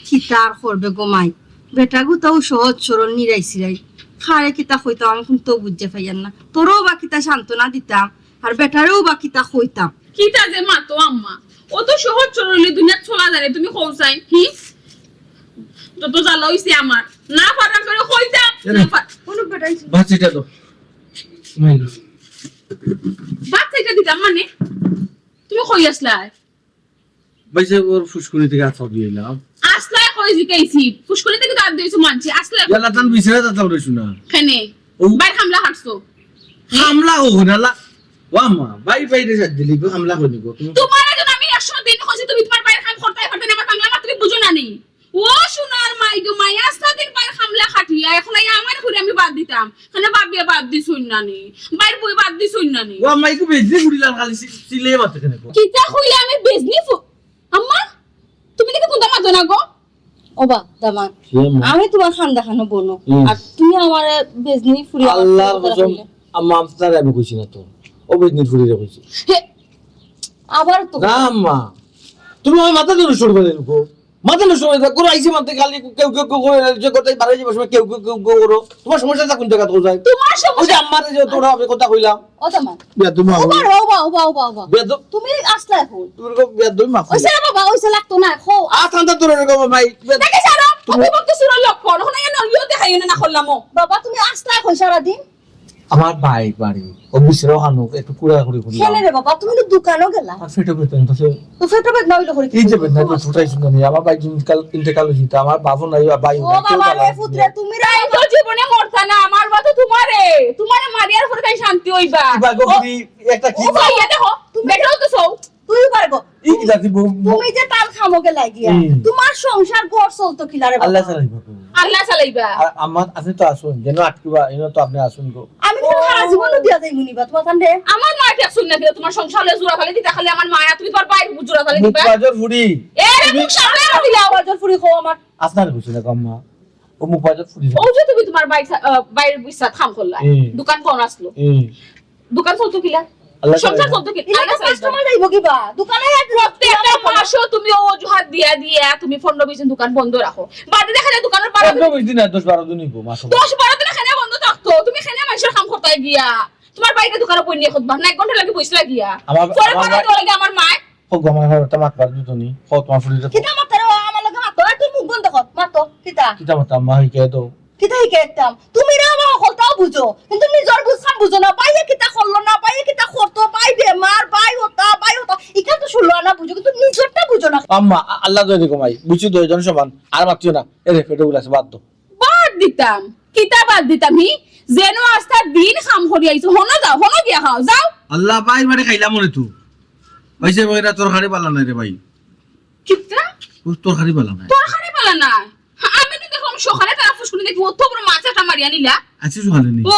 কিতা আর করবে গো মাই, বেটাগু তাও সহজ সরল নিরাই সিরাই। কারে কিতা কইতাম আমি কুন্তাউ বুঝিয়া পাইয়ার না। তোরেও বা কিতা সান্ত্বনা দিতাম, আর বেটারেও বা কিতা কইতাম। কিতা যে মাতো আম্মা, অত সহজ সরল অইলে দুনিয়াত চলা যায় নি, তুমি কও চাই, হি? যত জ্বালা অইছে আমার, না পাররাম কেউ কইতাম, এরে, না পার- কুনু বেটাই বাচ্চাটা তো, মাই গো। বাচ্চাটা দিতাম মানে? তুমি কই আছলায়? ভাই সাহেব, ওর ফুসকুনি থেকে আত ফাবি হইলাম। আছলায় কই জিকাইছি? ফুসকুনি থেকে তো আত দিছো মানছি। আছলায় ইয়ালা তান বিছানা তাতা উঠে শোনা। কেনে? ও। বাইর কামলা খাটছো। কামলা ও নালা। ও আম্মা, ভাই, ভাই রে সাথ দিলি, গো, কামলা কই নিব? তুমি তোমার এখন আমি একশো দিন কইছি, তুমি তোমার বাইর কাম করতে পারতে না, আমার বাংলা মাত তুমি বুঝো না নি। ও সোনার মাই গো মাই, আস্তা দিন বাইর কামলা খাটিয়া, এখন আইয়া আমার ঘরে আমি বাদ দিতাম। কেনে ভাবিয়ে বাদ দিছইন না নি? বাইর বই বাদ দিছইন না নি? ও আম্মা, একটু বেজলি ফুড়ি লাল খালি সি-, সিলে মাতে কেনে গো? কিতা কইলে আমি বেজলি ফু-, আম্মা, তুমি দেখি কোনটা মাতো না গো? ও বা, দামান, জি আম্মা। আমি তোমার খান দেখানো বনো। হুম। আর তুমি আমার বেজনি ফুড়ি আমার আল্লাহর কথা কসম, কইলে। আম্মা, আপনারে আমি কইছি না তো। ও বেজনির ফুড়িরে কইছি। হে, আবার তো না আম্মা, তুমি আমার মাথা ধরে সরবে না গো। মাথা নষ্ট করে থাকো, আইসি মানতে খালি কেউ কেউ কেউ করে, যে কথাই বাড়াই যাবে সময় কেউ কেউ কেউ কেউ করো। তোমার সমস্যাটা কোন জায়গা কোথায়? তোমার ওই যে সমস্যা আম্মারে যে তোরা আমি কথা কইলাম। ও তোমার। বিয়াদব মা ও হই। বাবা, ও বাবা, ও বাবা, ও বাবা। বিয়াদব। তুমি আসলে এখন। তুমি এরকম বিয়াদব মা হই। ওইসে বাবা, ওইসে লাগতো না, খো। আ, থান্দা তোর এরকম ভাই। দেখে সারো, তুমি অতিভক্তি সুরর লক্ষণ। ওখানে ইয়ে নলিও দেখাইও না, না করলাম ও। বাবা, তুমি আসলে এখন সারাদিন। আমার ভাই বাড়ি, ও বিশ্রাম হানো, একটু কুড়া কুড়ি করলাম। কেনে রে বাবা, তুমি তো দোকানও গেলা। আর পেটে বেদনা তো সে তো পেটে বেদনা হইলো করে কি এই যে করবো? বেদনা তো ফুটাই শুনে নি, আমার ভাই ইন্তেকাল, ইন্তেকাল হইছে, তা আমার বাপও নাই, ভাই ও নাই, কেউ বাবা রে নাই। পুত্রে, তুমি রে তো জীবনে মরতা না, আমার বাবা তো তোমারে, তোমারে মারিয়ার পরে তাই শান্তি হইবা। কি বা গো, ও, কি একটা কি ও বা ভাইয়া দেখো, তুমি বেটাও তো সৌ। তুই পারবো। ই কি জাতি বউ, বউ? তুমি যে তার খামোকে লাগিয়া, হুম। তোমার সংসার ঘর চলতো কিলা রে বাবা? আল্লাহ চালাইবা তো। আল্লাহ চালাইবা। আর আমার আছে তো আসুন, যেন আটকিবা, এনে তো আপনি আসুন গো। আমি তো সারা জীবনও দিয়া যাই মুনিবা, তোমার কাছে। আমার মা ঠিক শুন না কিনা, তোমার সংসারে জোড়া ফালে দিতা, খালি আমার মায়া, তুমি তোমার বাইর জোড়া ফালে মুখ দিবা। বাজর ফুড়ি। এ রে, তুমি মুখ সামনে রাখি দাও। বাজর ফুড়ি কও আমার। আপনার বুঝি না গো আম্মা। ও মুখ বাজর ফুড়ি। ও যে তুমি তোমার বাইর সা-, আহ, বাইর বিসাত কাম করলা। হুম। দোকান কোন আসলো? হুম। দোকান চলতো কিলা? আল্লাহ সংসার চালাইবা। চলতো কিলা? ইলা আল্লাহ তো চালাইবা। কাস্টমার যাইবো কি বা? দোকানে এক প্রত্যেকটা মাসও তুমি অজুহাত দিয়া দিয়া তুমি পনেরো বিশ দিন দোকান বন্ধ রাখো। বাদে দেখা যায় দোকানের বারো পনেরো বিশ দিন না, দশ বারো দিন হইবো মাসে। দশ বারো দিন কেনে বন্ধ থাকতো? তুমি কেনে মানুষের কাম করতে গিয়া? তোমার বাইরে দোকানে বই নিয়ে খুঁজবা না, এক ঘন্টা লাগে বইসলা গিয়া। আমার, পরে আমার পরে ভাই তো লাগে আমার মায়। ও গো, আমার ভাই, ওটা মাত পার দিত নি। ও তোমার ফুড়িটা কিতা মাত পারো? আমার লগে মাত, একটু মুখ বন্ধ কর, মাত, কিতা? কিতা মাত, আম্মা, হিকে তো। কিতা হিকে একদম? তুমি রে আমার হকলটাও বুঝো, কিন্তু নিজর বুঝতাম বুঝো না। বাইয়ে কিতা করলো না, বাইয়ে কিতা করতো, বাই বেমার, বাই ওতা, বাই ওতা। ইটা তো শুনলো না বুঝো, কিন্তু নিজরটা বুঝো না। আম্মা, আ-, আল্লাহ দয়া দেখো মাই, বুঝছি দুইজন সমান, আর মাতিও না। এ রে, পেটে গুলাছে, বাদ দাও। বাদ দিতাম, কিতা বাদ দিতাম হি? যেন আস্তা দিন কাম করি আইছো, হনো যাও, হনো গিয়া খাও, যাও। আল্লাহ, বাইর বাড়ি খাইলাম মনে তো। ভাই সাহেব, এরা তরকারি বালা নাই রে ভাই। কিতা? ও তরকারি বালা নাই। তরকারি বালা নাই? আমি তো দেখলাম সকালে তারা ফুসকুনি দেখি অত বড় মাছ একটা মারিয়া নিলা। আচ্ছা, সকালে নি। ও।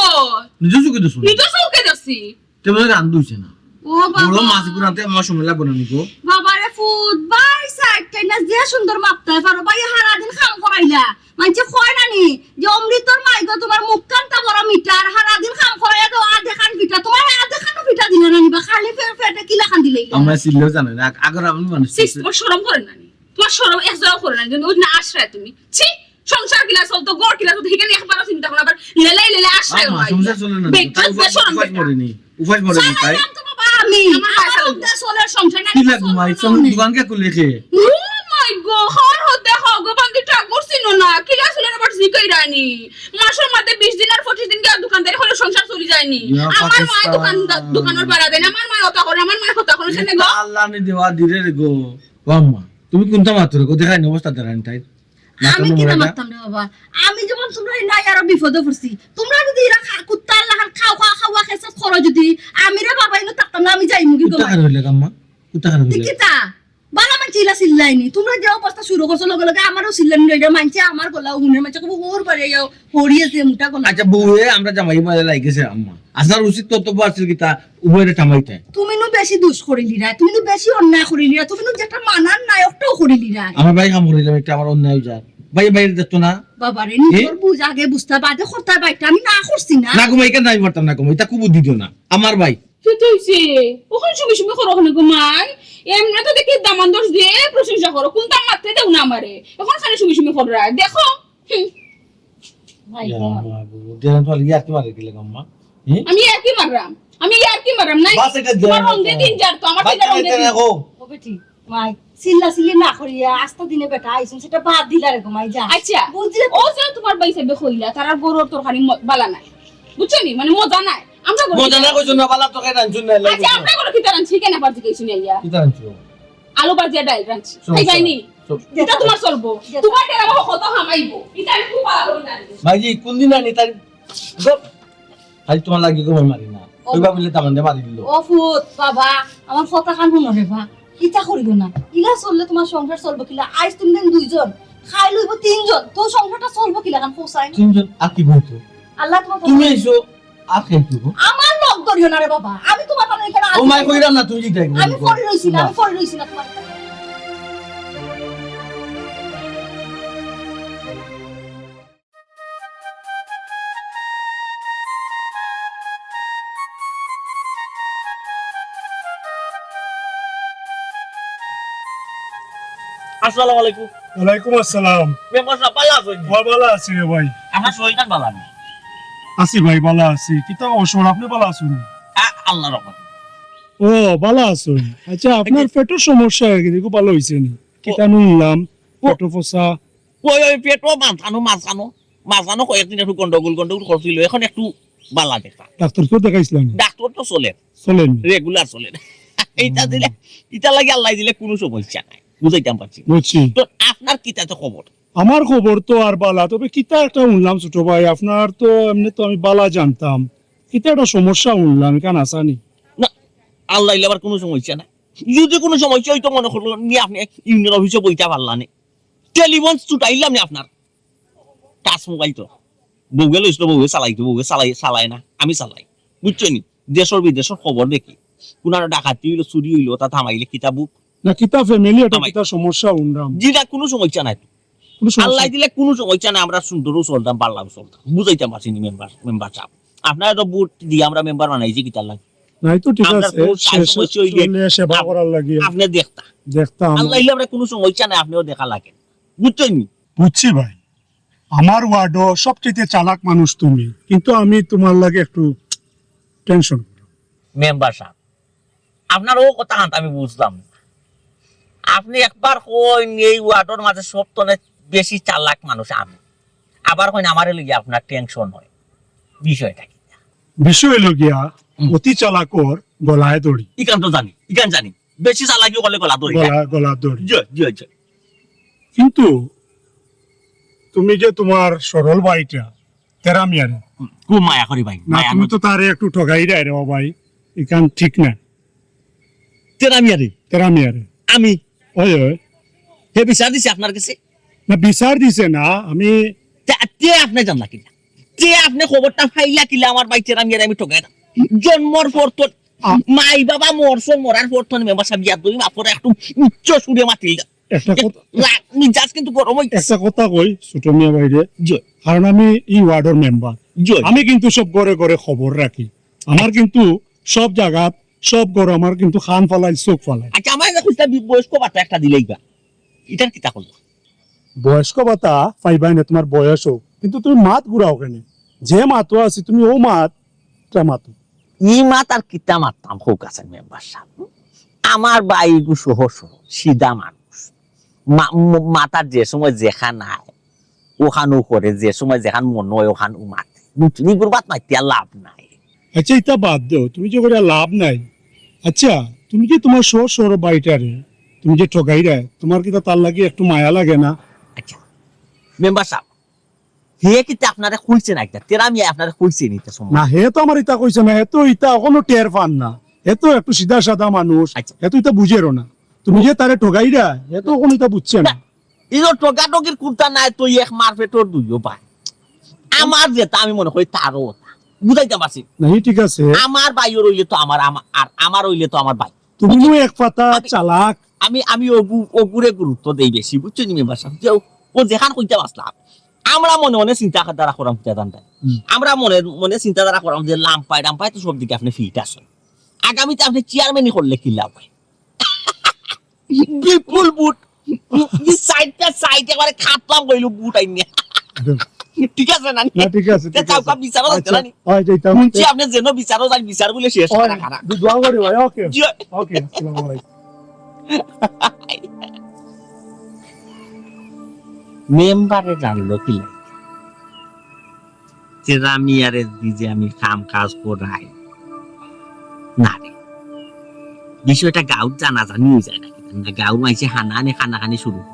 নিজে চোখে দেখছো? নিজে চোখে দেখছি। তে বলে রান্ধু হইছে না। ও বাবা। বড় মাছ গুলো আনতে আমার সময় লাগবে না নিকো। বাবা রে ফুত, ভাই সাইড টাইনা যে সুন্দর মাপতে পারো, ভাই হারা দিন কাম করাইলা। মানছে কয় না নি যে অমৃতর মাই গো তোমার মুখ কান্তা বড় মিটার, হারা দিন কাম করাইয়া দাও, আধে খান পিঠা, তোমার আধে খান পিঠা দিলে না নিবা, খালি ফে-, পেটে কিলা খান দিলে ইলা। আমরা সিলেও জানে না, আগ-, আগর আমি মানুষ সিস, তোমার শরম করে না নি? তোমার শরম এক জায়গাও করে না, কিন্তু ওই না আশ্রয় তুমি। ছি, সংসার কিলা চলতো, ঘর কিলা চলতো, এখানে একবারও চিন্তা করো না। আবার আম্মা, সংসার চলে না, বেজ্জত তাই উপাস, বেশরম উপাস বেটা। মরেনি, উপাস মরেনি তাই। চালাইলাম তো বাবা আমি। আমার আমার বাসার মধ্যে চলে সংসার না, কিলা ঘুমাই? চলে না। দোকান কে খুলে খে? ও মাই গো, হর হতে হগো বান্দি ঠাকুর চিনো না। কিলা চলে না বাট জিকাই রানি। মাসর মধ্যে বিশ দিন আর পঁচিশ দিন গিয়া দোকানদারি করলে সংসার চলি যায়নি। ইয়া আমার মা পাকিস্তান। দোকান, দোকানর ভাড়া দেয় না, আমার মা ওটা করে, আমার মা কথা করে, সেনে গো। আল্লাহ নি দেওয়া দিলে রে গো। ও আম্মা, তুমি কোনটা মাত্র গো? দেখাই না অবস্থা দেখাই তাই। আমি কিতা মারতাম রে বাবা? আমি যেমন তোমরা নাই আরো বিপদে পড়ছি। তোমরা যদি এরা খা-, কুত্তার লাখান খাও, খাওয়া, খাওয়া, খেসা করো যদি, আমি রে বাবা ইনো থাকতাম না, আমি যাইমুগি গো। কুত্তা কারে হইলে আম্মা? কুত্তা কারে হইলে? কিতা? বালা মানছি ইলা চিল্লাইনি। তোমরা যে অবস্থা শুরু করছো, লগে লগে আমারও চিল্লানি লইলে মানছে, আমার গলা উহুনের মানছে, খুব ওর বাড়ি যাও, হরিয়ে যে মোটা গলা। আচ্ছা, বউয়ে আমরা জামাই মাঝে লাগিছে আম্মা। আসার উচিত কর্তব্য আছিল কিতা, উভয়রে থামাইতে। তুমি নু বেশি দুষ করিলিরা, তুমি নু বেশি অন্যায় করিলিরা, তুমি নু যেটা মানার নাই, ওটাও করিলিরা। আমার ভাই কাম করিলাম, একটা আমার অন্যায় যা। ভাই, ভাই, দেখতো না? বাবারে, নিজের এ? বুঝ আগে বুঝতা, বাদে করতা বাইটা, আমি না করছি না। না গো মাই, কেন আমি পারতাম না গো মাই, এটা খুব বুদ্ধি দিও না। আমার ভাই। কি তো হইছে? ওখান সুমি সুমি করো ওখানে গো মাই। এমনি তো দেখি দামান দোষ দিয়ে প্রশংসা করো, কোনটা মারতে দেও না আমারে। এখন খালি সুমি সুমি কররা, দেখো। হুম। ভাই, ইয়া বাবু, দেন তো ইয়ার্কি মারে গেলে আম্মা। হুম? আমি ইয়ার্কি মাররাম, আমি ইয়ার্কি মাররাম, নাই? বাস এটা দেন তোমার না। রঙে দিন যার তো, আমার বাচ্চা দিলে রঙে এটা দিন। রাখো। ও বেটি, মাই, চিল্লা চিল্লি না করিয়া আস্তা দিনে বেটা আইছুন, সেটা বাদ দিলা রে গো মাই, যা। আচ্ছা, বুঝলে তো? ও যে তোমার ভাই সাহেবে কইলা, তারা গরুর তরকারি ম-, বালা নাই, বুঝছো নি? মানে মজা নাই। আমরা গরু মজা না কইছো না, বালা তো খাই রানছুন না, আচ্ছা, আমরা গরু কিতা রানছি, কেন আবার জিজ্ঞেস শুনে আইয়া? কিতা রানছো? আলু ভাজিয়া ডাইল রানছি। সমস্যা খাই যায়নি? নাই। সব এটা তোমার চলবো। তোমার ডেরা বাবা কত হামাইবো? এটা আমি খুব ভালো করি জানি। ভাইজি, কোন দিন আনি তাই? গপ। খালি তোমার লাগি গো মারি না। ও। ওই বাবুলে তামান দে মারি দিল। ও ফুত, বাবা, আমার কথা কান হুনো রে বা। ইতা করিও না। ইলা চললে তোমার সংসার চলবো কিলা? আইজ তুমি দিন দুইজন, খাই লইব তিনজন। তো সংসারটা চলবো কিলা কান কোসাই? তিনজন আর কি বলতো? আল্লাহ তোমার তুমি কথা এসো, আর কে কি গো? আমার লগ ধরিও না রে বাবা। আমি তোমার মানে এখানে ও আছি। মাই কইরাম না, তুমি যাই গো। আমি পড়ে রইছি না, আমি পড়ে রইছি না তোমার। আসসালামু আলাইকুম। ওয়ালাইকুম আসসালাম। মেম্বার সাহেব, ভালা আছইন? ও, ভালা আছি রে ভাই। আপনার শরীরটা ভালা না? আছি ভাই, ভালা আছি। কিতা অবসর, আপনি ভালা আছইন? আ-, আল্লাহর রহমত। ও, ভালা আছইন। আচ্ছা, আপনার পেটর সমস্যা হয়ে গেছে, খুব ভালা হইছে না? কিতা নুনলাম, ও। পেটো ফসা। ওই, ওই পেটো মাথানো, মাথানো, মাথানো কয়েকদিন একটু গন্ডগোল, গন্ডগোল করছিল, এখন একটু ভালা দেখা। ডাক্তার তো দেখাইছিলাম। ডাক্তার তো চলে। চলেন। Regular চলে। এটা দিলে, এটা লাগে আল্লাহ দিলে কোনো সমস্যা নাই। বুঝাইতাম পারছি। বুঝছি। তো আপনার কিতা তো খবর? আমার খবর তো আর বালা, তবে কিতা একটা শুনলাম ছোট ভাই, আপনার তো এমনি তো আমি বালা জানতাম, কিতা একটা সমস্যা শুনলাম, এখান আসানি। না, আল্লাহ দিলে আবার কোনো সমস্যা নাই। যদি কোনো সমস্যা হইতো মনে করলো নি আপনি ইউনিয়ন অফিসে বইতে পারলা নি। টেলিফোন ছুটাইলাম নি আপনার। টাচ মোবাইল তো। বউয়ে লইছিল, বউয়ে চালাইতো, বউয়ে চালাই, চালায় না, আমি চালাই। বুঝছো নি? দেশর বিদেশর খবর দেখি। কোন আরো ডাকাতি হইলো, চুরি হইলো, তা থামাইলে কিতা বুক? না, কিতা family এটা থামাই। কিতা সমস্যা উনরাম? জি না, কোনো সমস্যা নাই। কোনো সমস্যা আল্লাহ নাই। দিলে কোনো সমস্যা নাই, আমরা সুন্দরও চলতাম, পারলাম চলতাম। বুঝাইতাম পারছি নি মেম্বার, মেম্বার সাহেব। আপনারা তো ভোট দিয়ে আমরা মেম্বার বানাইছি, কিতার লাগে? নাই তো ঠিক আমরা আছে, তো সাহায্য সে-, করছি ওই যে চলে সেবা আপ-, করার লাগে। আপনি দেখতা। দেখতাম। আল্লাহ দিলে আমরা কোনো সমস্যা নাই, আপনিও দেখা লাগে। বুঝছেন নি? বুঝছি ভাই, আমার ওয়ার্ডও সবচেয়ে চালাক মানুষ তুমি, কিন্তু আমি তোমার লাগে একটু টেনশন। মেম্বার সাহেব, আপনার ও কথা হান আমি বুঝলাম না। আপনি একবার কইন এই ওয়ার্ডর মাঝে সব তনে বেশি চালাক মানুষ আমি, আবার কইন আমারে লইয়া আপনার টেনশন হয়, বিষয়টা কি? বিষয় হইল গিয়া, হুম। অতি চালাকর গলায় দড়ি। ইখান তো জানি, ইখান জানি। বেশি চালাকি করলে গলা দড়ি যায়। গলা, গলা দড়ি। জি, জি, জি। কিন্তু তুমি যে তোমার সরল ভাইটা, তেরা মিয়ারে। খুব মায়া করি ভাই, না, মায়া তুমি করি। তো তারে একটু ঠগাই দেয় রে ও ভাই, ইখান ঠিক না। তেরা মিয়ারে? তেরা মিয়ারে। আমি? ওই, ওই। হে বিচার দিছে আপনার কাছে? না, বিচার দিছে না, আমি তে, তে আপনি জানলা কিলা? তে আপনি খবরটা পাইলা কিলা আমার ভাই তেরা মিয়ারে আমি ঠগাই না? জন্মর পর তো আ- মাই বাবা মরছন, মরার পর তো মেম্বার সাহেব গিয়া তুমি বাপরে একটু উচ্চ সুরে মাতিল। একটা কথা লা-, মিজাজ কিন্তু গরম হইছে। একটা কথা কই, ছোট মিয়া ভাইরে। জি। কারণ আমি এই ওয়ার্ডর মেম্বার। জি। আমি কিন্তু সব ঘরে ঘরে খবর রাখি। আমার কিন্তু সব জায়গাত, সব ঘরে আমার কিন্তু কান ফালাই, চোখ ফালাই। আচ্ছা, আমার একটা খুঁজটা বি-, বয়স্ক ভাতা একটা দিলেই বা। ইটার কিতা করলো? বয়স্ক ভাতা পাইবাই না, তোমার বয়স হোক। কিন্তু তুমি মাত ঘুরাও কেনে? যে মাতো আছি, তুমি অউ মাতটা মাতো। ই মাত আর কিতা মাততাম, কউক্কা ছাইন মেম্বার সাব। আমার ভাই ইগু সহজ সরল, সিধা মানুষ। মা-, ম-, মাতার যে সময় যেখান আয়, অখানউ করে, যে সময় যেখান মনো অয়, অখানউ মাতে। বুঝছো? ইগুর মাত মাতিয়া লাভ নাই। আচ্ছা, ইতা বাদ দেও, তুমি যে কইরা লাভ নাই। আচ্ছা, তুমি যে তুমার সহজ সরল ভাইটারে, তুমি যে ঠগাইরায়, তুমার কিতা তার লাগি একটু মায়া লাগে না? আচ্ছা, মেম্বার সাব, হে কিতা আপনারে কইছে না ইতা? তেরা মিয়ায় আপনারে কইছে নি ইতা সম্বন্ধে? না, হে তো আমারে ইতা কইছে না, হে তো ইতা অখনো টের পার না। হে তো একটু সিধা সাদা মানুষ, আচ্ছা। হে তো ইতা বুঝেরও না। তুমি যে তারে ঠগাইরায়, হে তো অখনো ইতা বুঝছে না। না, ইনো ঠগাঠগির কুন্তা নাই তো, এক মার পেটর দুইও ভাই। আমার যেতা আমি মনে করি তারও অতা। বুঝাইতাম পারছি? না, হি ঠিক আছে। আমার ভাইওর অইলে তো আমার, আমা-, আর আমার অইলে তো আমার ভাই। তুমি নু এক পাতা আমি, চালাক। আমি, আমি অগু-, অগুরে গুরুত্ব দেই বেশি, বুঝছো নি মেম্বার সাব? যে অউ, অউ যেখান কইতাম আছলাম, আমরা মনে মনে চিন্তা ধারা করাম কিতা জানতায়? হুম। আমরা মনে মনে চিন্তা ধারা করাম যে লাম্পায় ডাম্পায় তো সব দিকে আপনে ফিট আছইন। আগামীতে আপনে চেয়ারম্যানি করলে কিলা অয়? বিপুল ভোট। ই সাইডটা সাইড একবারে খাতলাম কইলো ভোট আইনে। ঠিক আছে না? না, ঠিক আছে, তে ঠিক আছে। চাউক্কা বিচারও যাইতে আচ্ছা, না নি? অয়, যাইতাম। হুনছি আপনে যেন বিচারও যাইন, বিচার বুলে শেষ অয়, করা খারাপ। দু-, দোয়া করি ভাই, ওকে। জি। ওকে, আসসালামু আলাইকুম। মেম্বারে জানলো কিলা? যে রামিয়ারে দি যে আমি কাম কাজ করাই। না রে, বিষয়টা গাঁওত জানাজানি অই যায় না, না গাঁওর মাইনষে হানাহানি কানাকানি শুরু করে।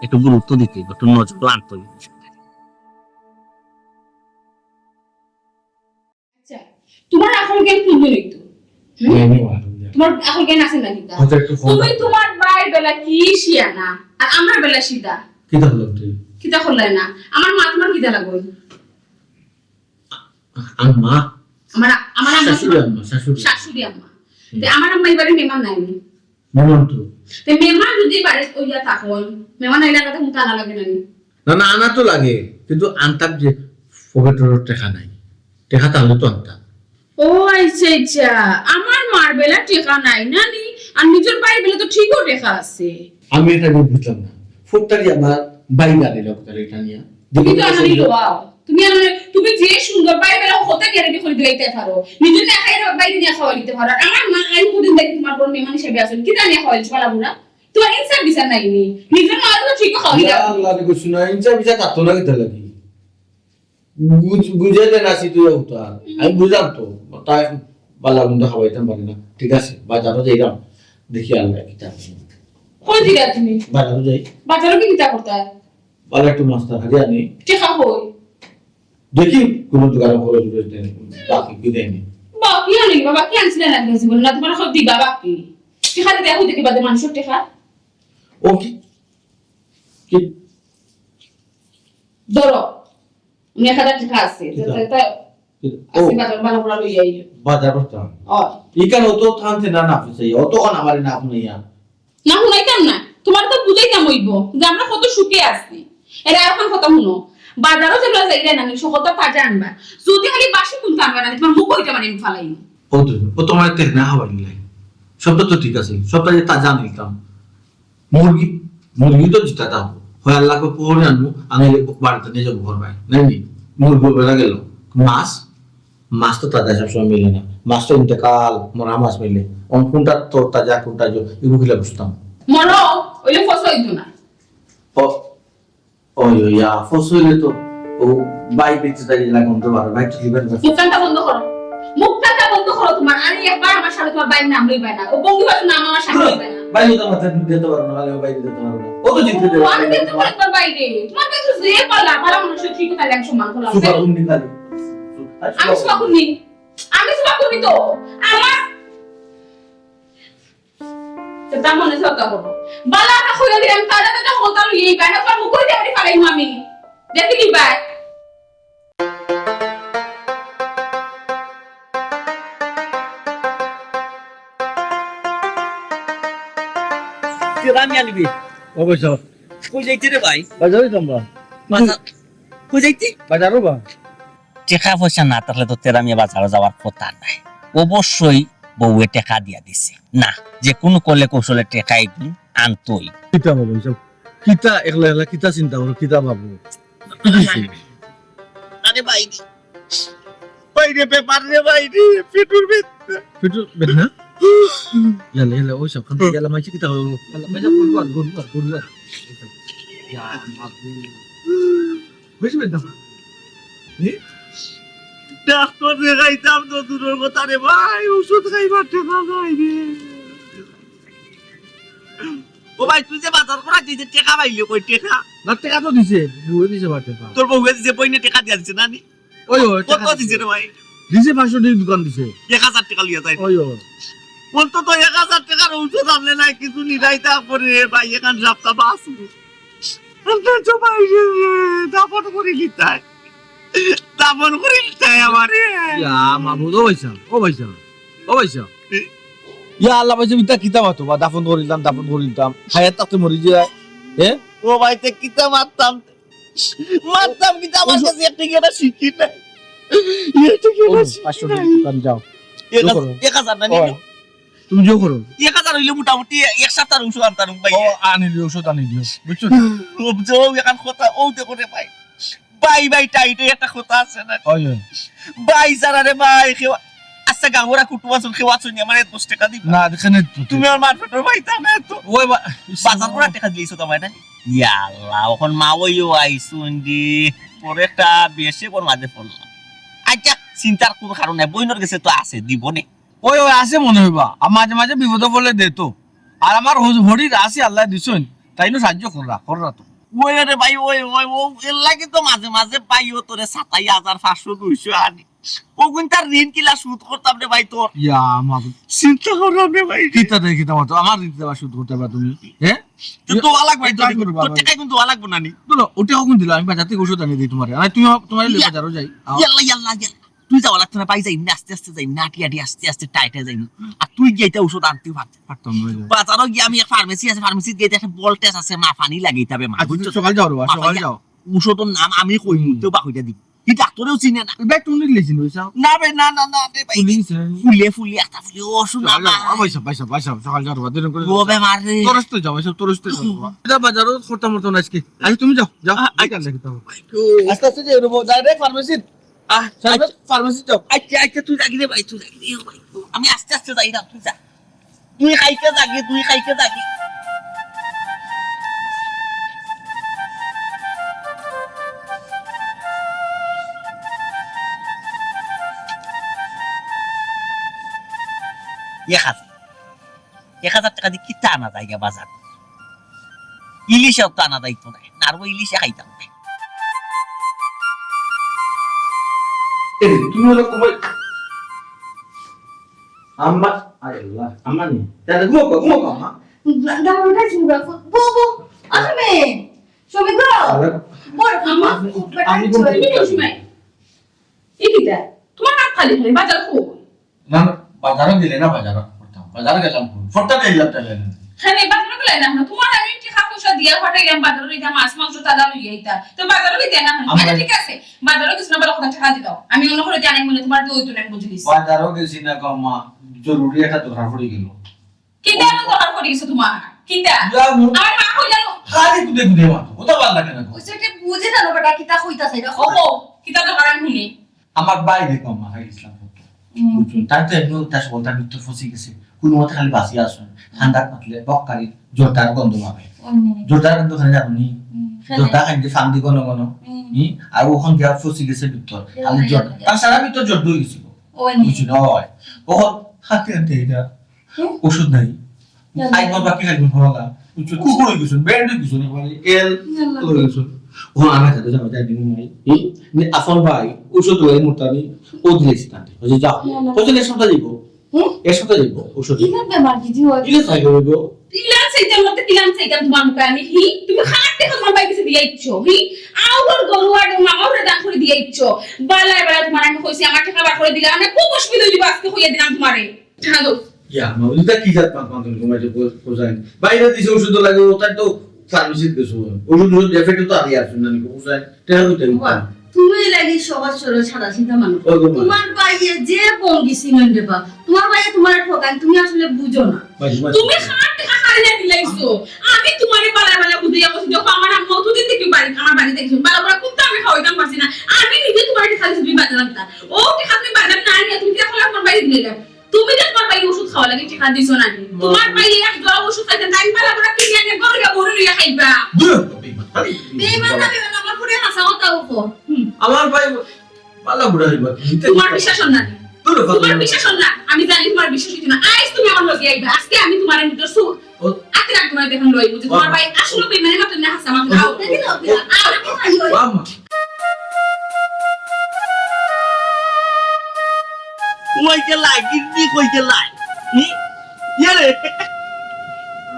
একটু গুরুত্ব দিতে অইবো, একটু নজরও আনতে অইবো বিষয়টা। আচ্ছা, তুমার আকল জ্ঞান কুন দিন অইতো? হুম? জ্ঞানী মানুষ, জ্ঞানী। তুমার আকল জ্ঞান আছে না কিতা? আচ্ছা, একটু ফোন তুমি দাও। তুমার ভাইর বেলা কি শিয়ানা, আর আমার বেলা সিধা। কিতা করলাম তুই? কিতা করলায় না? আমার মা তুমার কিতা লাগইন? আমার মা? আমার, আমার আম্মা শাশুড়ি তুমার আম্মা, শাশুড়ি। শাশুড়ি আম্মা। হুম। তে আমার আম্মা ই বাড়ির মেহমান নায় নি? মেহমান তো। তে মেহমান যদি বাড়িত অইয়া থাকইন, মেহমান আইলে আগাতে মুতা আনা লাগে না নি? না, না, আনা তো লাগে, কিন্তু আনতাম যে পকেটর টেকা নাই, টেকা তাইলে তো আনতাম। ও আচ্ছা, আচ্ছা, আমার মার বেলা টেকা নাই না নি, আর নিজর ভাইর বেলা তো ঠিকও টেকা আছে। আমি ইটা নিয়া বুঝলাম না, ফুটতারি আমার ভাই গাড়ি লোক তাহলে ইটা নিয়া। তুমি তো আনানি লওয়াও, তুমি আনানি, তুমি যে সুন্দর ভাইর বেলা হতা গিয়া রেডি করি দিলাইতায় পারো, নিজর না খাইয়া ভাইরে নিয়া খাওয়াই দিতে পারো। আর আমার মা আইন কদিন দেখি তুমার বড় মেহমান হিসাবে আছইন, কিতা নিয়া খাওয়াইছো বালা বুড়া? তুমার ইনসাফ বিচার নাই নি? নিজর মা তো ঠিক খাওয়াই ইয়া দাও। আল্লাহ রে, কিছু না, ইনসাফ বিচার থাকতো না কিতা লাগি? বুঝ-, বুঝাইলে না সি তুই উতা। হুম। আমি বুঝলাম তো, তাই বালা মন্দ খাওয়াইতাম পারি না। ঠিক আছে, বাজারও যাইলাম, দেখি আল্লাহ কিতা আছে। কই দিলা তুমি? বাজারও যাই। বাজারও কি কিতা করতা? বালা একটু মাছ তরকারি আনি। টেকা কই? দেখি, কুনু দোকানো খরচ উরচ দেন, বাকি কি দেয়নি। বাকি আনি, বাবা, কি আনছিলে না জীবন? না, তুমার সব দিবা বাকি। টেকা দিতে এখন দেখি বাদে মানষর টেকা। ও কি? কি? ধরো, আমি এক হাজার টেকা আছে। কিতা? তা, তা, কিতা? আছে, ও। বাজার বালা করা লইয়া আইও। বাজার করতাম। ও। ইখান অত থানতে না, না, বুঝাইয়া। অতক্ষণ আমারে না হুনাইয়া। না হুনাইতাম না, তুমারে তো বুঝাইতাম অইবো যে আমরা কত সুখে আছি। এরা এখন কথা হুনো, বাজারও যেগুলা যাইরা না, সকলতা তাজা আনবা। যদি খালি বাসি কুনতা আনবা না, তুমার মুখ অইটা মানে আমি ফালাই। ও তো, ও তুমার তেহনা হওয়ার নাই। সবটা তো ঠিক আছে, সবটা যে তাজা আনিতাম। মুরগি, মুরগি তো জিতা দাও। হয় আল্লাহকে পরে আনবো, আমি বাড়িতে নিয়ে যাবো ঘর ভাই। নাই নি? মুরগি বেলা গেল। মাছ, মাছ তো তাজা সবসময় মিলে না। মাছ তো ইন্তেকাল, মরা মাছ মিলে। অন কোনটা তো তাজা, কোনটা জো, এগুলো কিলা বুঝতাম। মরো, অইলে ফসা অইতো না। ও, ওই, ওই, আফস অইলে তো ও ভাই বেঁচে থাকি না, গন্ধ বার, ভাই তো জীবন বাঁচে। মুখখানটা বন্ধ করো। মুখখানটা বন্ধ করো তুমার। আরে একবার আমার সামনে তুমার ভাইর নাম লইবায় না। ও বন্ধু ভাইর নাম আমার সামনে লইবায় না। ভাই তো আমার দিতে পারো না, ভাই, ভাই দিতে পারো না। ও তো জিততে দেবে। আমি দিতে পারো তুমার ভাইরে। তুমার কাছে যে পালা, পালা মানুষের ঠিক তাহলে আমি সম্মান করলাম। সুপার উন্নি খালি। আমি সুপার উন্নি। আমি সুপার উন্নি তো। আমার তো তা মনে সরকার করবো। বালা না কইয়া দিলাম, তাজা তাজা হতা লইয়া এই বায়না করার মুখ হইতে আমি ফালাইমু আমি। দেখি কি বায়। তুই রামি আনিবি। ও বৈশাখ। কই যাইতে রে ভাই? বাজারে যাম বা। বাজার? কই যাইতে? বাজারও বা। টেকা পয়সা না থাকলে তো তেরা মিয়া বাজারো যাওয়ার কথা নাই। অবশ্যই বউয়ে টেকা দিয়া দিছে। না, যে কুনু কলে কৌশলে টেকা একদিন আনতই। কিতা বাবা, এইসব কিতা একলা একলা কিতা চিন্তা করো, কিতা ভাবো? কি দিছে? বাইরে। বাইরে ব্যাপার রে বাইরে, পেটর বেদনা। পেটর বেদনা? ইয়াল্লা, ইয়াল্লা, ওই সব খান ইয়াল্লা, মাইছে কিতা হলো? ইয়াল্লা, মাইছে গুন, গুন, গুন, গুন, গুন। ইয়া, মাবুদ। বেশি বেদনা। এ? ডাক্তার দেখাইতাম তো দূরের কথা রে ভাই, ওষুধ খাইবার টেকা নাই রে। ও ভাই, তুই যে বাজার করা দিতে টেকা পাইলে কই টেকা? না, টেকা তো দিছে, বউয়ে দিছে বা টেকা। তোর বউয়ে দিছে, বইনে টেকা দিয়া দিছে না নি? ওই, ওই, কত টেকা দিছে রে ভাই? দিছে পাঁচশো টেকা দোকান দিছে। এক হাজার টেকা লইয়া যায়। ওই, ওই। অন্তত এক হাজার টেকার ঔষধ আনলে নাই, কিছু নিরাইতা করে ভাই, এখান সপ্তাহ বাঁচবো। অন্তত ভাই, দাফন করি লিতায়। দাফন করি লিতায় আমারে। ইয়া, মাবুদ, ও ভাইসাব, ও ভাইসাব, ও ভাইসাব। ইয়া আল্লাহ, ভাইসাব, ইতা কিতা মাতো বা, দাফন করিলাম, দাফন করিলাম। হায়াত থাকতে মরি যায়। হ্যাঁ? ও ভাই, তে কিতা মারতাম? মারতাম কিতা? আমার কাছে একটা কি একটা শিখি নাই। একটা কি ও, একটা শিখি পাঁচশো নাই। টেকা দোকান যাও। এক হাজার, যাও করো। এক হাজার না ও, নিল? তুমি যাও করো। এক হাজার হইলে মোটামুটি এক সপ্তাহ ঔষধ আনতাম ভাই। ও, আনিলি, ঔষধ আনিলি। বুঝছো? ও, যে ও এখান কথা, ও দেখো রে ভাই। ভাই, ভাই, টাইটে একটা কথা আছে না? ওই, ওই। ভাই, যারা রে ভাই, কেউ, আচ্ছা, গাঁওরা কুটুম আছেন, কেউ আছেন, আমার দশ টেকা দিবা। না, দেখে নেই তো। তুমি আমার মারপেটর ভাই, তা না তো। ওই বা-, বাজার করা টেকা দিয়েছো তো আমার, না? ইয়া আল্লাহ, এখন মা ওইও আইসুন দি, পরে একটা বেশি বড় মাঝে পড়লাম। আচ্ছা, চিন্তার কোনো কারণ নাই, বইনর গেছে তো আছে, দিব নে। ওই, ওই আছে মনে হইবা, আর মাঝে মাঝে বিপদে পড়লে দে তো। আর আমার হজ-, হরির আছে আল্লাহ দিছইন, তাই না সাহায্য কররা, কররা তো। ওই রে ভাই, ওই, ওই, ও, এর লাগি তো মাঝে মাঝে পাইও তোরে সাতাই হাজার পাঁচশো দুইশো আনি। ওগুন তার ঋণ কিলা শোধ করতাম রে ভাই তোর? ইয়া, মাবুদ। চিন্তা করলাম রে ভাই। কিতা দেয়, কিতা মাতো? আমার ঋণ কিলা শোধ করতে পারবা তুমি? হ্যাঁ? তো ইয়া, দোয়া লাগবে ভাই তোর। তোর টেকা কিন্তু দোয়া লাগবে না নি? বলো, ওটা কখন দিলা? আমি বাজার থেকে ঔষধ আনিয়ে দিই তোমারে। আর তুমি, তোমার লইয়া ইয়া, বাজারও যাই। আও। ইয়াল্লা, ইয়াল্লা, ইয়াল্লা। তুই যাওয়া লাগতো না, পাই যাই, আস্তে আস্তে যাই, আটি আটি আস্তে আস্তে টাইটে যাই। আর তুই গিয়ে এটা ঔষধ আনতে পারতে। পারতাম না, ভাই। বাজারও গিয়ে আমি এক ফার্মেসি আছে, ফার্মেসিত গিয়ে একটা blood test আছে, মাপানি লাগে, এটা বেমার, আচ্ছা, বুঝছো? সকাল যাও রে বাবা, মাপানি সকাল যা-, যাও। ঔষধর নাম আমি কই, হুম। মুই তো পাহুইরা দিব। ই ডাক্তরেও চিনে না। ভাই, তুমি লিখছি নইছাও? না বে, না, না, না, রে ভাই। ফুলি গেছে। ফুলে, ফুলে, একটা ফুলে, ও শোনা সকাল যাও। ভাই। ও ভাই সাহেব, ভাই সাহেব, ভাই সাহেব, সকাল যাও রে বাবা, দেরি করে ও যাও। বেমার রে। তরস তো যাও, ভাই সাহেব, তরস তো যাও বাবা। এটা বাজারও করতাম মতো না আজকে। আচ্ছা, তুমি যাও, যাও, আ-, বিকালে দেখি তো। আ-, আস্তে আস্তে যাই রে বাবা, direct ফার্মেসি। আহ, সামনে আচ্ছা। ফার্মেসি যাও। আচ্ছা, আচ্ছা, তুই যাগি রে ভাই, তুই যাগি রে, ও ভাই। আমি আস্তে আস্তে যাই না, তুই যা। তুই খাইতে যাগি, তুই খাইতে যাগি। এক হাজার। এক হাজার টেকা দি কিতা আনা যায় গিয়া বাজার? ইলিশও তো আনা যাইতো না। নারবো ইলিশে খাইতাম না। এই, তুমি হলো কই? আম্মা, আয় আল্লাহ, আম্মা নি। তাহলে ঘুমাও, ঘুমাও, আম্মা। না, না, ওটা ছিল না। বউ, বউ, আসো মে। শোবে গো। আরে, বল, আম্মা, আপনি, খুব বেটা আপনি চলে। কোন সময়? এই কিতা? তোমার হাত খালি খালি, বাজার খুব। না, না, বাজারও গেলে না, বাজারও করতাম। বাজারও গেলাম কোন? ফোনটা দিয়ে দিলাম তাহলে না। হ্যাঁ, রে, বাজারও গেলে না, না। তোমার আমি টেকা পয়সা দিয়া পাঠাইলাম, বাজারও নিতাম, মাছ, মাংস, তাজা লইয়া আইতা। তো বাজারও নিতে না, না। আচ্ছা, ঠিক আছে। বাজারও গেছি না, ভালো কথা, টেকা দিতাও। আমি অন্য করে জানাই মনে তোমার দই তুলে আমি বুঝে দিছি। বাজারও গেছি না গো মা, জরুরি একটা দরকার পড়ে গেল। কিতা এমন দরকার পড়ে গেছে তোমার? কিতা? ইয়া, মু- আমার মা কইলা নো? খালি কুদে কুদে মাতো। ওটা ভালো লাগে না গো। ওই সেটা বুঝে জানো বেটা, কিতা কইতা চাই না? ও, কিতা দরকার আমি শুনি? আমার ভাই দেখো, মা, ভাই ইসলাম করতো। হুম। বুঝছো? তার তো এমনি তার সকল তার ভিতরে ফসি গেছে। কোনো মতে খালি বাঁচিয়া আসুন। ঠান্ডা পাতলে, বককারি, জর্দার গন্ধ পাবে। হুম। জর্দার গন্ধ খালি জানো নি? হুম। জর্দা খাইতে ফান দি ঘন ঘন। হুম। হুম? আর ওখান গিয়া ফসি গেছে ভিতর। খালি জর্দা। তার সারা ভিতর জর্দা হয়ে গেছিল। বুঝছো না? হয়। ওখান হাতে হাতে এটা হুম? ওষুধ নাই। না, না। আইবার বাকি লাগবে ভালা। বুঝছো? কুকুর হয়ে গেছে, ব্যান্ড হয়ে গেছে, মানে এল না, না। হয়ে গেছে। ও আমার সাথে যাওয়া যায় দিন নাই। হুম? নে, আসল ভাই, ওষুধ হয়ে মোটা নেই, ও দিলে সিদ্ধান্ত। বুঝছো? যাও। না, না। বুঝছো, এর সাথে যাইবো। হুম? এর সাথে যাইবো, ওষুধ। ইলা বেমার দিদি হয়। ইলা চাই করবো। ইলা চাইতাম না, তো ইলা চাইতাম তোমার মুখে আমি, হি? তুমি খাট দেখো তোমার ভাই কিছু দিয়ে ইচ্ছো, হি? আউর গরু আর মামাউরে দান করে দিয়ে ইচ্ছো। বালায় বালায় তোমার আমি কইছি, আমার টেকা বার করে দিলে, আমি খুব অসুবিধা হইব, আজকে কইয়া দিলাম তোমারে। হ্যালো। ইয়া, মা, ওটা কি জাত পাক পাক তুমি ঘুমাইছো, কো-, কোথায়? বাইরে দিছে ওষুধ লাগে, ওটাই তো ফার্মেসিত গেছো। ওষুধ, ওষুধ এফেক্ট তো আগে আসুন না, কোথায়? টেকা কইতে বাবা, তুমি লাগি সহজ সরল সাদা সিধা মানুষ। ওই গো মা। তোমার ভাইয়ে যে পঙ্গি সিমেন্ট দেবা, তোমার ভাইয়ে তোমার ঠকান, তুমি আসলে বুঝো না। ভাই, ভাই। তুমি খাট টেকা খাই আনিয়া দিলাইছো। আমি তুমারে বালা বালা বুঝাইয়া কইছি, দেখো, আমার আম্মা অতদিন থাকি বাড়ি, আমার বাড়িত আইছইন, বালা বালা কুন্তা আমি খাওয়াইতাম পারছি না। আমি নিজে তুমারে টেকা দিছি, তুমি বাজার আনতা। অউ টেকা তুমি বাজার না আনিয়া তুমি টেকা আমার বাইরে দিলাইলা। তুমি যে তুমার বাইরে ওষুধ খাওয়া লাগি টেকা দিছো না নি? তুমার বাইরে এক জোড়া ওষুধ খাইতে টাইম বালা বালা কিনে আনিয়া ঘরো গিয়া বড়ি লইয়া খাইবা। দূর হ, বেইমান। বেইমান না, বেইমান, আমার পুড়ে হাছা কথা কও। হুম। আমার ভাই বালা বুড়া অইবা। তুমার বিশ্বাস অর না। দূর হ, তুমার বেইমান। বিশ্বাস অর না। আমি জানি তুমার বিশ্বাস অইতো না। আইজ তুমি আমার লগে আইবা। আজকে আমি তুমার মুখের সু-, ও। আতে রাখ তুমার দেখুন লই বুঝি। তুমার বাবা। ভাই আসলে বেইমানের মতো না হাছা মাত। ও। আও, দেখি লও, আও। বাবা। কই গেলাই, কিন্নি কই গেলাই? হুম? ইয়ে রে।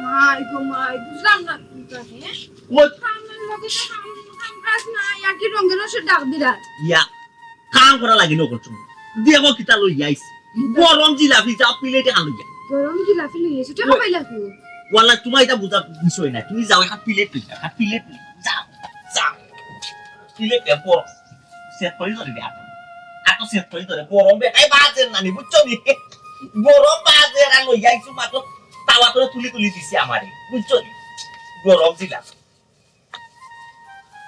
মাই গো মাই, বুঝলাম না কোনটা, হ্যাঁ? ও। কামের লগে তো কাম, কাম কাজ নাই, আর কি রঙের রসের ডাক দিলা? ইয়া, কাম করা লাগে না করছো। দেখো কিতা লই আইছি। গরম জিলাপি, যাও প্লেটে আনো গিয়া। গরম জিলাপি লই আইছো, টেকা পাইলা কই? ওয়াল্লা, তুমার ইটা বুঝা বিষয় না। তুমি যাও, একটা প্লেট লই যাও, একটা প্লেট লই যাও। যাও, যাও। প্লেট দে, বড়। সেট করি ধরে দে, আতো। আতো সেট করি ধরে। গরম বেটায় বাজের না নি, বুঝছো নি? গরম বাজের আর লই আইছো মাত্র তাওয়া করে তুলি তুলি দিছে আমারে, বুঝছো নি? গরম জিলাপি।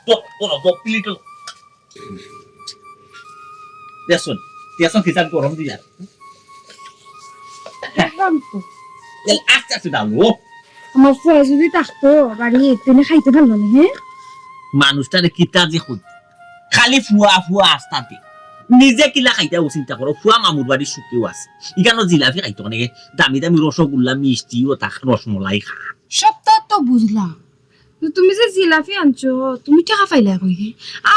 তো, তো, তো, প্লেট লো। দেখছো নি? দেখছো কিতা গরম জিলাপি? দেখলাম তো। এ, আস্তে আস্তে দাও, ও। আমার ফুয়া যদি থাকতো বাড়িত, তেনে খাইতে পারলো না, হ্যাঁ? মানুষটারে কিতা যে কই। খালি ফুয়া, ফুয়া আস্তাতে। নিজে কিলা খাইতা অউ চিন্তা করো, ফুয়া মামুর বাড়ির সুখেও আছে। ইখানো জিলাপি খাইতো অনে, দামি দামি রসগোল্লা, মিষ্টি, অতা রসমলাই খা। সবতা তো বুঝলাম। তুমি যে জিলাপি আনছো, তুমি টেকা পাইলা কই হে?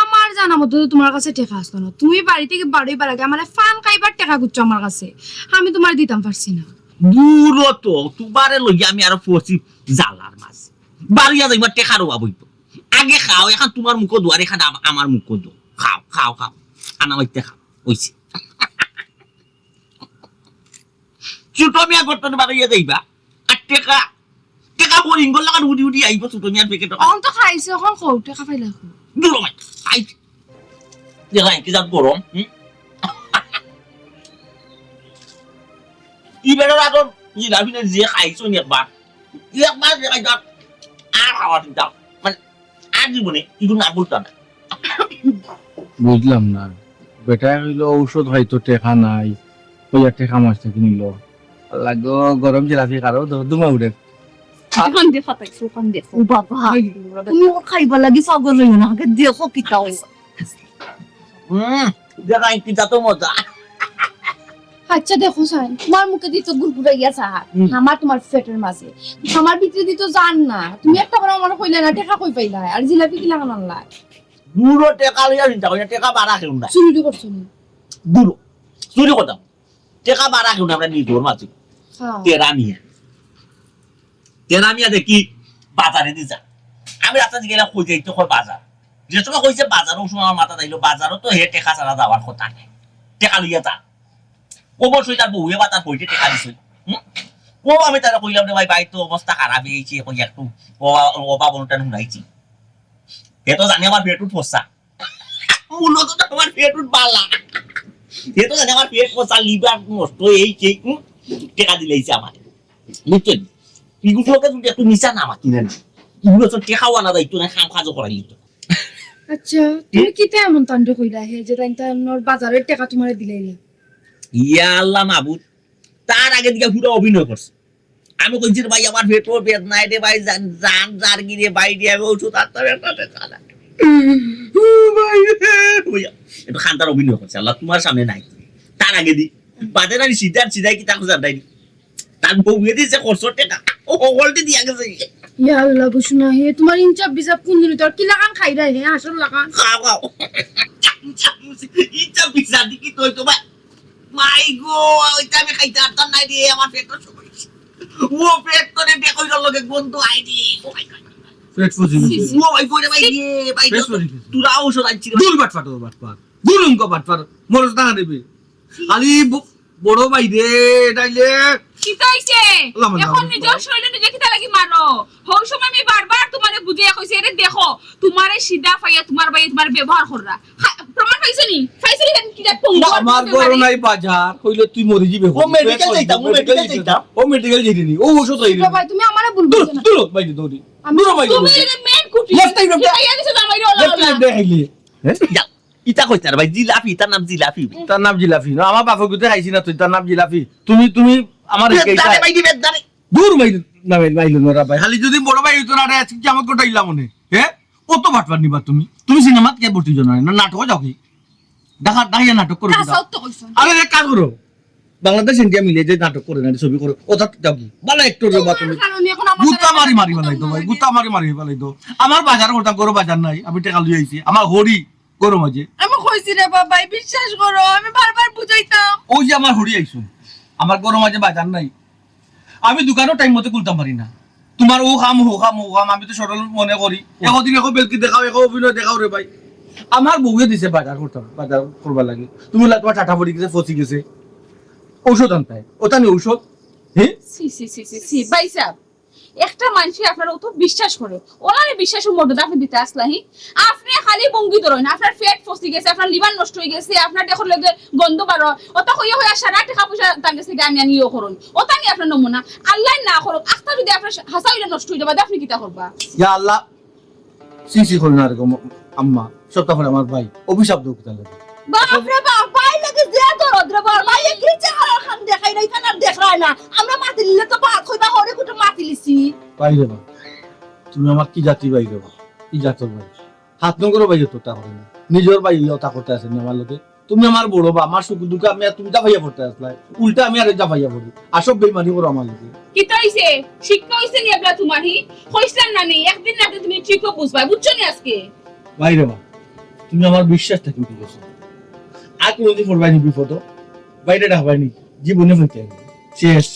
আমার জানা মতো তো তুমার কাছে টেকা আছলো না। তুমি বাড়ি থাকি বারইবার আগে আমারে পান খাইবার টেকা খুজছো আমার কাছে, আমি তুমারে দিতাম পারছি না। দূর অ তো, তুমারে লইয়া আমি আরো পড়ছি জ্বালার মাঝে। বারইয়া যাইবার টেকার অভাব অইবো। আগে খাও, অখন তুমার মুখো দোয়ার, অখন আম-, আমার মুখো দো। খাও, খাও, খাও। আনা অইতে খাও। অইছে। ছোট মিয়া গর্ত বারইয়া যাইবা। আর টেকা, টেকা হরিণর লাখান উড়ি উড়ি আইবো ছোট মিয়ার পকেটো। অখন তো খাইছে, অখন কও, টেকা পাইলা কই? দূর হ ভাই, খাইছে। টেকা কি জাত গরম, হুম? ই বেটার আগর জিলাপি না যে খাইছো নি একবার, একবার যে খাইছো, আর খাওয়া চিন্তা, মানে, আর জীবনে কিছু না বলতাম না। বুঝলাম না, বেটায় কইলো ঔষধ খাইতো টেকা নাই, কইয়া টেকা মাছ থাকি নিল। আল্লাহ গো, গরম জিলাপি খারো, ধর দুমা উড়ে। অখান দেখো, তাই অখান দেখো। ও বাবা, তুমি অউ খাইবার লাগি পাগল অইও না, আগে দেখো কিতা অয়। হুম, দেখাই কিতা তো মজা। আচ্ছা দেখো চাইন, তুমার মুখেদি তো গুড়গুড়াইয়া যার, হুম। আমার তুমার পেটর মাঝে, আমার ভিতরেদি তো যার না। তুমি একটা বার আমারে কইলা না, টেকা কই পাইলা, আর জিলাপি কিলাখান আনলা? দূর হ, টেকা লইয়া চিন্তা করি না, টেকা বাড়া কেউ না। চুরি করছো নি? দূর হ, চুরি করতাম। টেকা বাড়া কেউ না, আমরা নিজর মাঝে। হ্যাঁ। তেরা মিয়া। তেরা মিয়া দেখি বাজারেদি যা। আমি রাস্তাদি গেলে কই যাইতে কয় বাজার। যে সময় কইছে বাজার, অউ সময় আমার মাথাত আইলো, বাজারো তো হে টেকা ছাড়া যাওয়ার কথা নায়। টেকা লইয়া যা। অবশ্যই তার বউয়ে বা তার বইনে টেকা দিছে। হুম? ও আমি তারে কইলাম, "রে ভাই, বাড়িত তো অবস্থা খারাপ অইছে, অখন একটু অভাব অনটন হুনাইছি।" হে তো জানে আমার পেটুত ফসা। মূলত তো আমার পেটুত বালা। হে তো জানে আমার পেট ফসা, লিভার নষ্ট অইছে, হুম? টেকা দিলাইছে আমার। বুঝছইন? ইগুর লগে যদি একটু মিছা না মাতি না, ইগুর তো টেকাও আনা যাইতো না, কাম কাজও করাই দিত। আচ্ছা, তুমি কিতা এমন তানরে কইলা হে যে তাইন তানর বাজারের টেকা তুমারে দিলাইলা? ইয়া আল্লাহ মাবুদ, তার আগে দিকে পুরা অভিনয় করছে। আমি কইছি, "রে ভাই, আমার পেটও বেদনায় রে ভাই, জান, জান যারগি রে ভাই রে, আমি ওষুধ আনতাম একটা টেকা না।" ও ভাই রে, ওই একটু খান্তার অভিনয় করছে, আল্লাহ তুমার সামনে নাই। তার আগে দি, বাদে আমি সিধা সিধাই কিতা খোঁজার নাই। তার বউয়ে দিছে খরচর টেকা, ও হকলটি দিয়া গেছে। ইয়া আল্লাহ, বুঝো না হে, তুমার ইনসাফ বিচাব কোন দিন অইতো? আর কিলাখান খাইরায় হে, আসল লাখান? খাও, খাও। ইনসাফ বিচাব দি কিতা অইতো ভাই? মাই গো, ওইটা আমি খাইতে পারতাম না রে, আমার পেট তো সমস্যা। ও পেট তো রে, দেখো, এটার লগে গন্ধ আই রে। ও মাই গড। পেট ফসি গেছে। ও ভাই, পড়ে ভাই, ইয়ে, ভাই, পেট ফসি গেছে। তোরা ঔষধ আনছিস রে। দূর বাটপার, দূর বাটপার। দূর উনকো বাটপার। মরস না রে বে। খালি ব-, বড় ভাই রে, তাইলে কিতা অইছে? আল্লাহ, আল্লাহ, এখন আল্লাহ। নিজর শরীরে নিজে কিতা লাগি মারো? হউ সময় আমি বারবার তুমারে বুঝাইয়া কইছি, এরে দেখো, তুমারে সিধা পাইয়া তুমার ভাইয়ে তুমারে ব্যবহার কররা। হা, প্রমাণ পাইছো নি? পাইছো নি? কেন কি দেখ, পঙ্গু না, আর আমার কোনো ঘরো বাড়ি? নাই বাজার, কইলে তুই মরি যিবে। ও মেডিকেল যাইতাম, ও মেডিকেল যাইতাম। ও মেডিকেল যাইতে নি, ও ওষুধ খাইতে ছোট নি। ভাই, তুমি আমারে ভুল দূর, বুঝছো না। দূর, বাইরে দৌড়ি। আমি দূর, বাইরে তুমি দৌড়ি। এই যে মেন কুটি, লেফট সাইড কি অফ খাইয়া দিছো জামাইরে ওলা লেফট ওলা? সাইড দেখাইলে। হ্যাঁ? যা, ইতা কইতার ভাই, জিলাপি, তার নাম জিলাপি। তার নাম জিলাপি। না, আমার বাপে গুতে খাইছি না তুই, তার নাম জিলাপি। তুমি, তুমি আমার বেদ্দারে ভাই, বেদ্দারে। দূর ভাই, না ভাই, ভাই, না ভাই। খালি যদি বড় ভাই হইতো না, আরে আজকে কিয়ামত ঘটাইলাম মনে। হ্যাঁ? অত বাটপার নিবা তুমি? তুমি সিনেমাত কে ভর্তি হইছো না? না নাটকো যাও কি? ঢাকা, ঢাকা নাটক করো কি? আরে এক কাজ করো। বাংলাদেশ ইন্ডিয়া মিলে যে নাটক করে না, ছবি করে, ওটা যাও কি? ভালো অ্যাক্টর হইবা তুমি। গুতা মারি মারি বালাই দো ভাই, গুতা মারি মারি বালাই দো। আমার বাজার করতাম, ঘরো বাজার নাই, আমি টেকা লই আইছি। আমার হরি ঘরো মাঝে। আমি কইছি রে বাবা, বিশ্বাস করো, আমি বারবার বুঝাইতাম। ওই যে আমার হরি আইছো, আমার ঘরো মাঝে বাজার নাই, আমি দোকানও টাইম মতো খুলতাম পারি না। তোমার ও কাম, হো কাম, হো কাম, আমি তো সরল মনে করি। একদিন একো বেলকি দেখাও, একো অভিনয় দেখাও রে ভাই। আমার বউয়ে দিছে বাজার করতাম, বাজার করবার লাগি। তুমি বললা তোমার টাটা পড়ি গেছে, ফসি গেছে, ঔষধ আনতায়, ওটা নিয়ে ঔষধ। হ্যাঁ? সি, সি, সি, সি, সি, ভাই সাহেব, একটা মানুষে আপনার অত বিশ্বাস করে, ওনারে বিশ্বাস ও মর্যাদা আপনি দিতে আসলা, হি? আপনি খালি ভঙ্গি ধরইন, আপনার পেট ফসি গেছে, আপনার লিভার নষ্ট হয়ে গেছে, আপনার দেখর লগে গন্ধ বারো, অত কইয়া কইয়া সারা টাকা পয়সা তার গেছে গিয়া আমি আনি ইয়ে করইন। ওটা নিয়ে আপনার নমুনা। আল্লাহ না করুক, আখতা যদি আপনার হাসা হইলে নষ্ট হয়ে যাবে, আপনি কিতা করবা? ইয়া আল্লাহ, সি সি করো না এরকম, আম্মা, সবটা করে আমার ভাই, অভিশাপ দেও কিতা লাগে? বাপ রে বাপ, ভাই লাগে যে দরদ রে বাপ, ভাই কি চেহারা খান দেখাই না, ইখান আর দেখরায় না। আমরা মাতিলিলে তো ভাত কইবা, হরে কুটুম মাতিলিছি। ভাই রে বাপ, তুমি আমার কি জাতি ভাই রে বাপ, কি জাতর ভাই? হাত নগরো ভাই তো তা করে না, নিজর ভাই হইয়া তা করতে আছেন আমার লোকে। তুমি আমার বড় বা, আমার সুখ দুঃখ আমি আর তুমি জাফাইয়া পড়তে আসলাই, উল্টা আমি আরে জাফাইয়া পড়ি। আর সব বেইমানি করো আমার লগে। কিতা হইছে? শিক্ষা হইছে নি এবলা তোমার, হি? কইছিলাম না নি, একদিন না একদিন তুমি ঠিকও বুঝবা, বুঝছো নি আজকে? ভাই রে বা, তুমি আমার বিশ্বাস থাকি উঠে গেছো। আর কোনোদিন পড়বাই নি বিপদ, বাইরে ডাকবাই নি, জীবনে হইতে শেষ।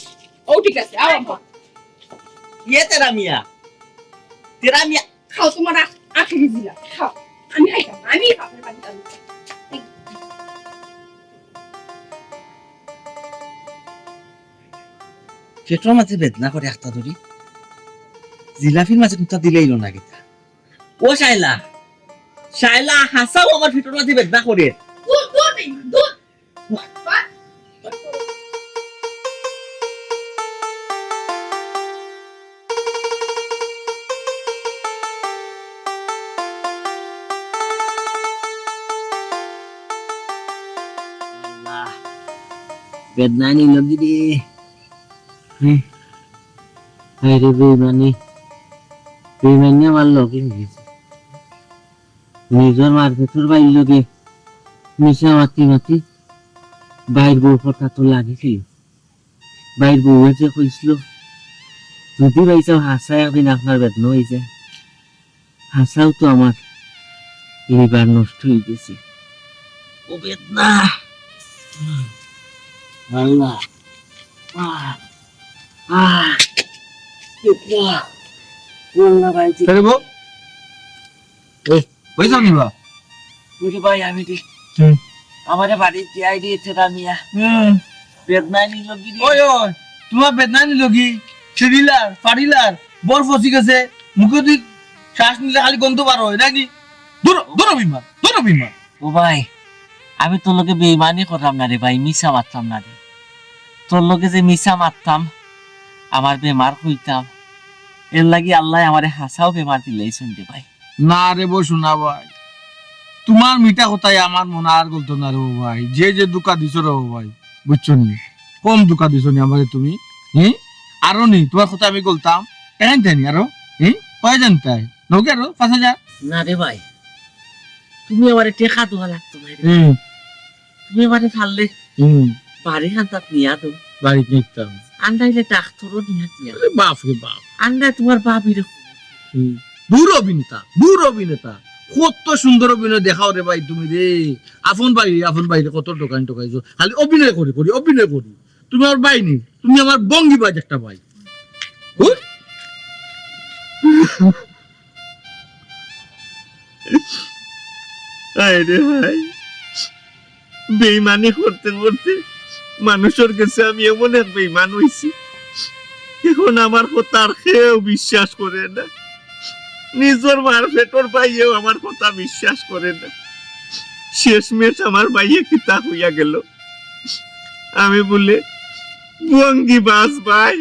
ও ঠিক আছে, আও আম্মা। ইয়ে তেরা মিয়া, তেরা মিয়া। খাও, তোমার আখ-, আখেরি জিলা, খাও। আমি খাইতাম, আমি বাপের বাড়ি যাবো। পেটর মাঝে বেদনা করে একটা ধরি, জিলাপির মাঝে কোনটা দিলেই না কিতা। ও শায়লা, শায়লা, হাসাও আমার পেটর মাঝে বেদনা করে। দূর, দূর, দূর। আল্লাহ, বেদনা নিল কি রে? হুম। হায় রে বেইমানি, বেইমানি আমার লগে হয়ে গেছে। নিজর মার পেটর ভাইর লগে মিছা মাতি মাতি ভাইর বউর কথা তো লাগিছিল। ভাইর বউয়ে যে কইছিল, যদি ভাই সাব হাসায় একদিন আপনার বেদনা হয়ে যায়, হাসাও তো আমার লিভার নষ্ট হয়ে গেছে। ও বেদনা। আল্লাহ। আহ, আহ, বেদনা। আল্লাহ ভাই। কে রে বউ? এ, কই যাও নি বা? ওরে ভাই, আমি রে। হুম। আমারে বাড়িত দিয়াই দিয়েছে রামিয়া। হুম। বেদনায় নিল কি রে? ওই, ওই, তোমার বেদনায় নিল কি? সিঁড়িলার, ফাড়িলার, বর ফসি গেছে, মুখে তুই শ্বাস নিলে খালি গন্ধ বার হয়, নাকি? দূর, দূর বিমা, দূর বিমা। ও ভাই, আমি তোর লগে বেইমানি করলাম না রে ভাই, মিছা মারতাম না রে। তোর লগে যে মিছা মারতাম, আমার বেমার কইতাম, এর লাগি আল্লাহ আমারে হাসাও বেমার দিলাইছইন রে ভাই। না রে বউ, শোনা ভাই, তোমার মিঠা কথায় আমার মন আর গলতো না রে বউ ভাই। যে যে ধোঁকা দিছো রে বউ ভাই, বুঝছো নি? কম ধোঁকা দিছো নি আমারে তুমি, হুম? আরো নি, তোমার কথা আমি গলতাম, এখান জানি আরো, হুম? কয় জানতাই? নৌকে আরো পাঁচ হাজার? না রে ভাই, তুমি আমারে টেকা দেওয়া লাগতো না রে। হুম। তুমি আমারে পারলে হুম। বাড়ি খান্তাত নিয়া দেও। বাড়িত নিতাম। আন্দাইলে ডাক্তারও নিয়া দিয়া। আরে বাপ রে বাপ। আন্দাই তোমার ভাবিরে। হুম। বুড়ো অভিনেতা, বুড়ো অভিনেতা। কত সুন্দর অভিনয় দেখাও রে ভাই তুমি রে। আপন ভাই, আপন ভাইরে কত টোকাই টোকাইছো। খালি অভিনয় করি, করি, অভিনয় করি। তুমি আমার ভাই নি, তুমি আমার ভঙ্গিবাজ একটা ভাই। হুম? হায় রে হায়, বেইমানি করতে করতে মানুষের গেছে আমি এমন এক বেইমান হইছি, এখন আমার কথা আর কেউ বিশ্বাস করে না। নিজর মার পেটর ভাইয়েও আমার কথা বিশ্বাস করে না। শেষমেশ আমার ভাইয়ে কিতা কইয়া গেল, আমি বুলে ভঙ্গিবাজ ভাই।